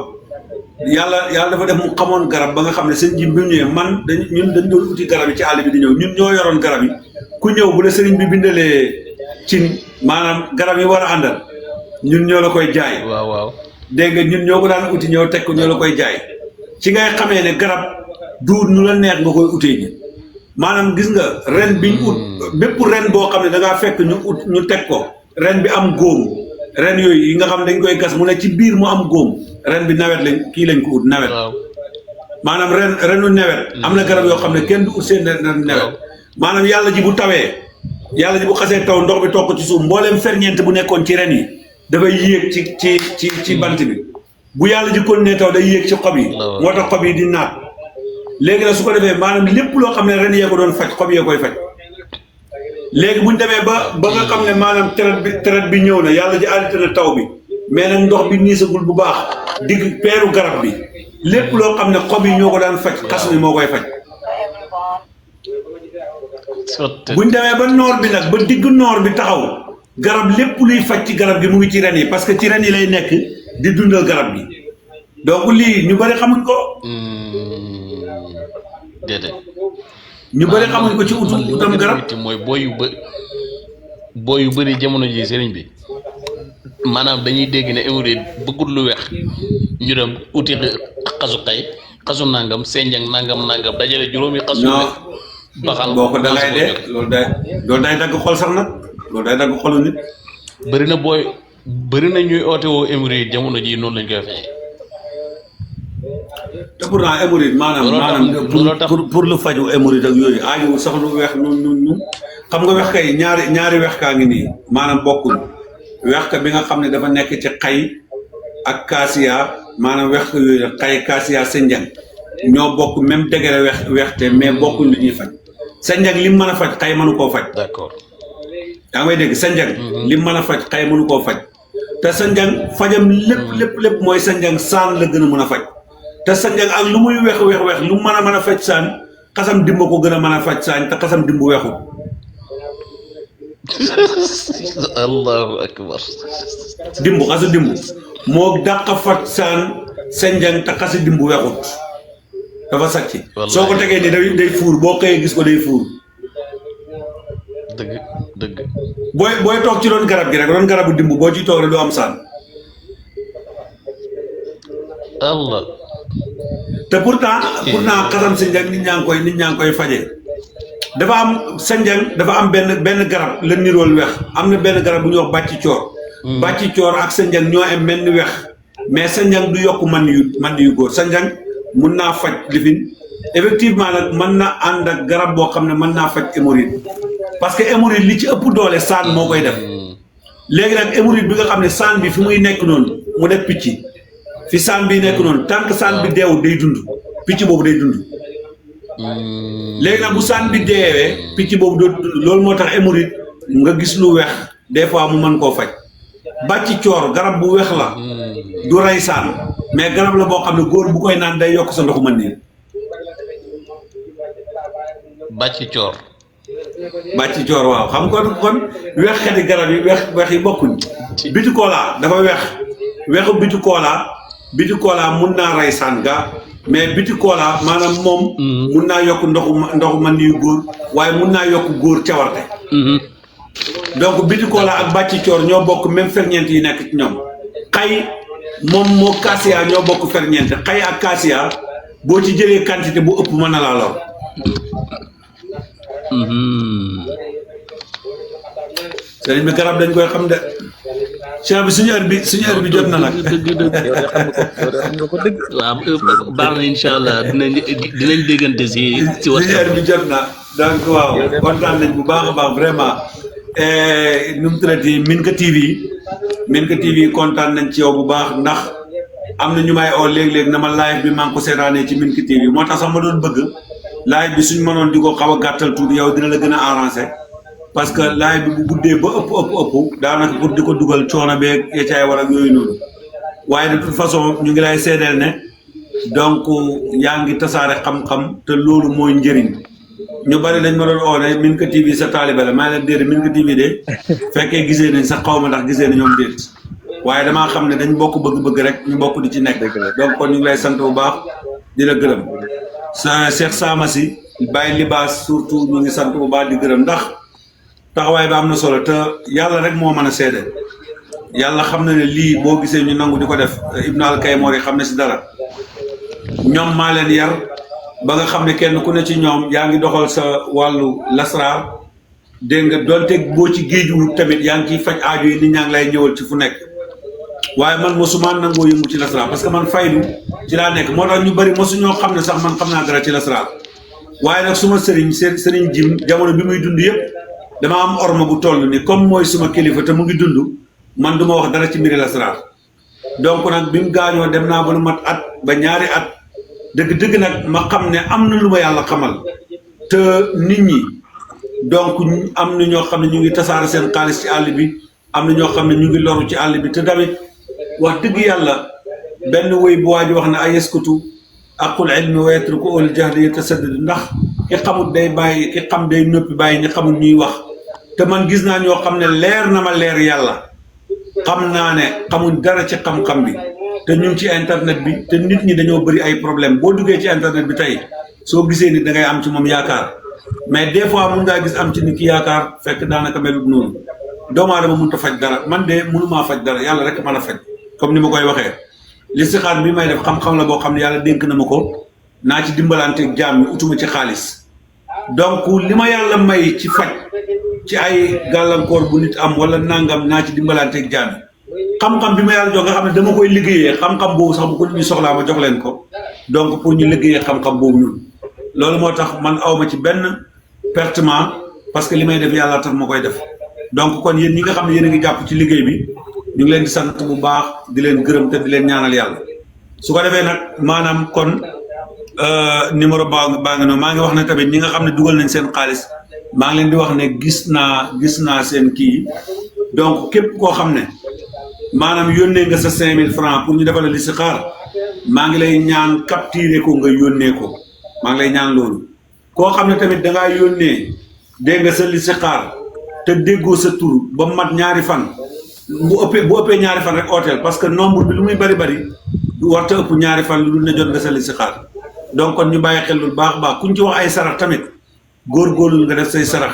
yàlla dafa def mu xamoon garab ba nga xam ne seen ji bi mu ñëwee man dañ doon uti garab yi ci àll bi di ñëw ñun ñoo yoroon garab yi ku ñëw bu la sëriñ bi bindalee cin maanaam garab yi war a àndal ñun ñoo la koy jaay waaw dégg nga ñun ñoo ko daan uti ñëw teg ko ñoo la koy jaay ci ngay xamee ne garab duur nu la neex nga koy utee ji maanaam gis nga ren biñ ut bépp ren boo xam ne da ngaa fekk ñu teg ko ren bi am góom ren yooyu yi nga xam ne dañ koy gas mu ne ci biir mu am góom ren bi nawet lañ ko ut nawet maanaam renu nawet am na garab yoo xam ne kenn du ut seen ren nawet maanaam yàlla ji bu tawee yàlla ji bu xasee taw ndox bi toog ko ci suuf mbooleem ferñeent bu nekkoon ci ren yi dafay yéeg ci bant bi bu yàlla ji kon ne taw day yéeg ci xob yi moo tax xob yi di naat léegi nag su ko defee maanaam lépp loo xam ne ren yee ko doon faj xob yee koy faj léegi buñ demee ba nga xam ne maanaam traite bi ñëw na yàlla ji arrêté na taw bi mais nag ndox bi niisagul bu baax digg peeru garab bi lépp loo xam ne xob yi ñoo ko daan faj xas mi moo koy faj buñ demee ba noor bi nag ba digg noor bi taxaw garab lépp luy faj ci garab gi mu ngi ci ren yi parce que ci ren yi lay nekk di dundal garab gi donc lii ñu bari xamuñ ko déedéet ñu bari xamuñ ko ci utam garab mooy booy yu bëri jamono ji sëriñ bi maanaam dañuy dégg ne hémorroïde bëggul lu weex ñu dem uti xasu xay xasu nangam senjang nangam dajale juróomi xasu baxal boo ko dangay dee loolu day dagg xol sax nag loolu day dagg xolu nit bëri na ñuy oote woo hémorroïde jamono ji noonu lañ koy fexee te pourtant hémorroïde maanaam pour lu faju hémorroïde ak yooyu aajowul sax lu weex nun xam nga wex kay ñaari wex kaa ngi nii maanaam bokkul wex ka bi nga xam ne dafa nekk ci xay ak kaasiya maanaam wex ka yooyu xay kaasiya senjang ñoo bokk même degré weexte mais bokkuñ li ñuy faj senjang li mu mën a faj xay mënu koo faj d'accord yaa ngi may dégg senjang li mu mën a faj xay mënu koo faj te senjang fajam lépp mooy senjang saan la gën a mën a faj te senjang ak lu muy wex lu mën a faj saan xasam dimba ko gën a mën a faj saan te xasam dimbu weexul allahu akbar xasa dimbu moo dàq faj saan senjang te xasa dimbu weexut dafa sàcc soo ko tegee ni day fuur boo xëyee gis ko day fuur dëgg booy toog ci doon garab gi rek doon garabu dimbu boo ci toog rek du am saan Allah te pourtant xasam senjang nit ñaa ngi koy fajee dafa am senjang dafa am benn garab la nirool wex am na benn garab bu ñuy wax bàcci coor ak senjang ñoo am mel ni wex mais senjang du yokk man yu góor senjang mun naa faj lifin effectivement nag mën na ànd ak garab boo xam ne mën naa faj hémorroïde parce que hémorroïde li ci ëpp doole saan moo koy def léegi nag hémorroïde bi nga xam ne saan bi fi muy nekk noonu mu def picc fi saan bi nekk noonu tant que saan bi deewul day dund picc boobu day dund léegi nag bu saan bi deewee picc boobu doo dund loolu moo tax hémorroïde nga gis lu weex des fois mu mën koo faj bàcci coor garab bu weex la du rey saan mais garab la boo xam ne góor bu koy naan day yokk sa ndoxu mën nii bàcci coor bàcci coor waaw xam kon weex xeti garab yi weex yi bokkuñ biti koolaa dafa weexu biti koolaa mun naa rey sànga mais biti koolaa maanaam moom mun naa yokk ndoxu man yu góor waaye mun naa yokk góor cawarte donc biti koolaa ak bàcci coor ñoo bokk même ferñeent yi nekk ci ñoom xay moom moo cassia ñoo bokk ferñeent xay ak cassia boo ci jëlee quantité bu ëpp mën na laa lor sëriñ bi garab dañ koy xam de cheikh bi suñu heure bi jot na nag waaw baax na incha allah dinañ déggante si suñu heure bi jot na donc waaw kontaan nañ bu baax a baax vraiment nu mu traité Minka TV kontaan nañ ci yow bu baax ndax am na ñu may oo léeg-léeg na ma live bi maa ngi ko seetaanee ci Minka TV moo tax sax ma doon bëgg live bi suñ mënoon di ko xaw a gàttal tuuti yow dina la gën a arrangé parce que live bi bu guddee ba ëpp daanaka pour di ko dugal coono beeg yecaay war ak yooyu noonu waaye de toute façon ñu ngi lay seedeel ne donc yaa ngi tasaare xam-xam te loolu mooy njëriñ ñu bari dañ ma doon oo ne Minka TV sa taalibe la maa leen déedéet Minka TV de fekkee gisee nañ sax xaw ma ndax gisee na ñoom déet waaye damaa xam ne dañ bokk bëgg-bëgg rek ñu bokk di ci nekk donc kon ñu ngi lay sant bu baax di la gërëm sa Cheikh Samasi Baye Libaas surtout ñu ngi sant bu baax di gërëm ndax taxawaay bi am na solo te yàlla rek moo mën a seede yàlla xam na ne lii boo gisee ñu nangu di ko def Ibnu Alkaymor yi xam ne si dara ñoom maa leen yar ba nga xam ne kenn ku ne ci ñoom yaa ngi doxal sa wàllu lasraar dégg nga donte boo ci géejuwul tamit yaa ngi ciy faj aajo yi nit ñaa ngi lay ñëwal ci fu nekk waaye man mosuma nangoo yëngu ci lasraar parce que man faydu ci laa nekk moo tax ñu bëri mosu ñoo xam ne sax man xam naa dara ci lasraar waaye nag suma sëriñ jim jamono bi muy dund yëpp dama am orma bu toll ni comme mooy suma kilifa te mu ngi dund man du ma wax dara ci mbiri lasraar donc nag bi mu gaañoo dem naa ba lu mat at ba ñaari at dëgg-dëgg nag ma xam ne am na lu ma yàlla xamal te nit ñi donc am na ñoo xam ne ñu ngi tasaare seen xaalis ci àll bi am na ñoo xam ne ñu ngi loru ci àll bi te tamit wax dëgg yàlla benn woy bu waa ji wax ne ay yeskutu aqul ilmi wa yatruku ul jahli yatasaddad ndax ki xamut day bàyyi ki xam day noppi bàyyi ñi xamul ñuy wax te man gis naa ñoo xam ne leer na ma leer yàlla xam naa ne xamuñ dara ci xam-xam bi te ñu ngi ci internet bi te nit ñi dañoo bëri ay problème boo duggee ci internet bi tey soo gisee nit da ngay am ci moom yaakaar mais des fois mun ngaa gis am ci nit ki yaakaar fekk daanaka melut noonu doomu aadama mënut a faj dara man de mënumaa faj dara yàlla rek mën a faj comme ni ma koy waxee listixaar bi may def xam-xam la boo xam ne yàlla dénk na ma ko naa ci dimbalanteeg jaam ñi utuma ci xaalis donc li ma yàlla may ci faj ci ay gàllankoor bu nit am wala nangam naa ci dimbalanteeg jaam yi xam-xam bi ma yàlla jox nga xam ne dama koy liggéeyee xam-xam boobu sax bu ko nit ñi soxlaa ma jox leen ko donc pour ñu liggéeyee xam-xam boobu ñun loolu moo tax man awma ci benn pertement parce que li may def yàlla tax ma koy def donc kon yéen ñi nga xam ne yéen a ngi jàpp ci liggéey bi ñu ngi leen di sant bu baax di leen gërëm te di leen ñaanal yàlla su ko defee nag maanaam kon numéro baa nga noonu maa ngi wax ne tamit ñi nga xam ne dugal nañ seen xaalis maa ngi leen di wax ne gis naa seen kii donc képp koo xam ne maanaam yónnee nga sa 5000 francs pour ñu defal la listixaar maa ngi lay ñaan capturer ko nga yónnee ko maa ngi lay ñaan loolu koo xam ne tamit da ngaa yónnee dégg nga sa listixaar te déggoo sa tur ba mat ñaari fan bu ëppee ñaari fan rek ooteel parce que nombre bi lu muy bari du warta ëpp ñaari fan lu dul ne jot nga sa listixaar donc kon ñu bàyyi xel lu baax kuñ ci wax ay sarax tamit góorgóorlu nga def say sarax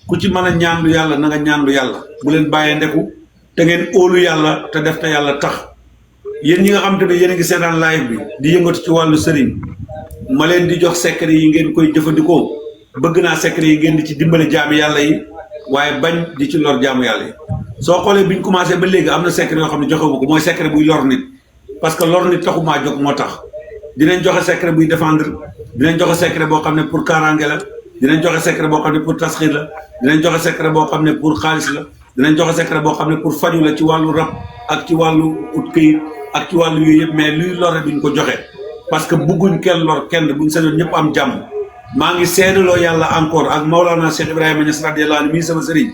ku ci mën a ñaanlu yàlla na nga ñaanlu yàlla bu leen bàyyee ndeku te ngeen óolu yàlla te def te yàlla tax yéen ñi nga xam te ne yéen a ngi seetaan live bi di yëngatu ci wàllu sëriñ ma leen di jox secret yi ngeen koy jëfandikoo bëgg naa secret yi ngeen di ci dimbale jaami yàlla yi waaye bañ di ci lor jaamu yàlla yi soo xoolee biñ commencé ba léegi am na secret yoo xam ne joxewu ko mooy secret buy lor nit parce que lor nit taxumaa jóg moo tax dinañ joxe secret buy défendre dinañ joxe secret boo xam ne pour kaaraange la dinañ joxe secret boo xam ne pour tasxiir la dinañ joxe secret boo xam ne pour xaalis la dinañ joxe secret boo xam ne pour faju la ci wàllu rab ak ci wàllu ut këyit ak ci wàllu yooyu yëpp mais luy lore duñ ko joxe parce que bugguñ kenn lor kenn buñ sañoon ñëpp am jàmm maa ngi seedaloo yàlla encore ak Maulana Cheikh Ibrahima Niass radiyallahu anhu mii sama sëriñ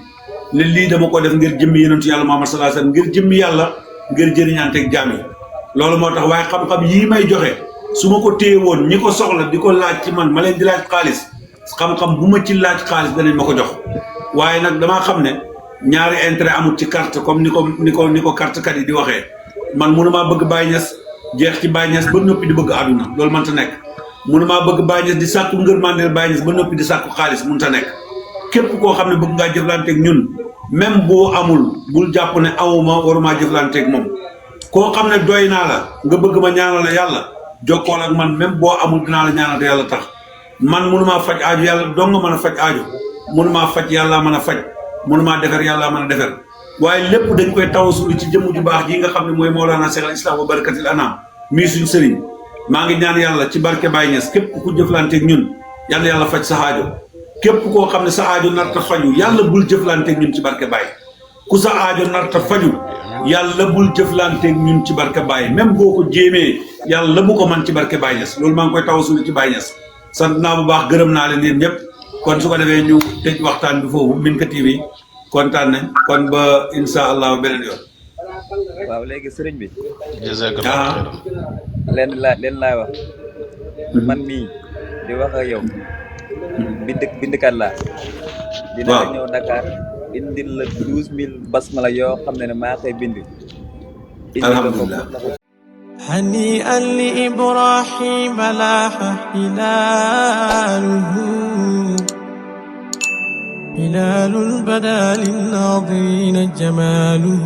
ne lii dama ko def ngir jëmmi yonentu yàlla Muhammad sallallahu alayhi wasallam ngir jëmmi yàlla ngir jëriñanteeg jaam yi loolu moo tax waaye xam-xam yii may joxe su ma ko téye woon ñi ko soxla di ko laaj ci man ma leen di laaj xaalis xam-xam bu ma ci laaj xaalis danañ ma ko jox waaye nag damaa xam ne ñaari intérêt amul ci carte comme ni ko carte kat yi di waxee man mënumaa bëgg Baye Niass jeex ci Baye Niass ba noppi di bëgg àdduna loolu mënta nekk mënumaa bëgg Baye Niass di sàkku ngërmandeel Baye Niass ba noppi di sàkku xaalis mënta nekk képp koo xam ne bëgg ngaa jëflanteeg ñun même boo amul bul jàpp ne awuma waruma jëflanteeg moom koo xam ne doy naa la nga bëgg ma ñaanal la yàlla jokkool ak man même boo amul dinaa la ñaanal te yàlla tax man mënumaa faj aaju yàlla dong nga mën a faj aaju mënumaa faj yàlla mën a faj mënumaa defar yàlla mën a defar waaye lépp dañ koy tawasulu ci jëmm ju baax ji nga xam ne mooy Mawlana Cheikh al Islam wa barakatil anam mii suñ sëriñ maa ngi ñaan yàlla ci barke Baye Niass képp ku jëflanteeg ñun yàlla yàlla faj sa aajo képp koo xam ne sa aajo narta faju yàlla bul jëflanteeg ñun ci barke Baye ku sa aajo narta faju yàlla bul jëflanteeg ñun ci barke Baye même boo ko jéemee yàlla bu ko man ci barke Baye Niass loolu maa ngi koy tawasulu ci Baye Niass sant naa bu baax gërëm naa leen yéen ñëpp kon su ko defee ñu tëj waxtaan bi foofu Minka TV kontaan nañ kon ba insha allah beneen yoon. waaw léegi sëriñ bi. jazakallah leen laay wax. man mii di wax ak yow. bindkat laa. dina ñëw Dakar indil la 12000 basmala yoo xam ne maa koy bind. alhamdulilah. هنيئا لإبراهيم لاح هلاله هلال بدا للناظرين جماله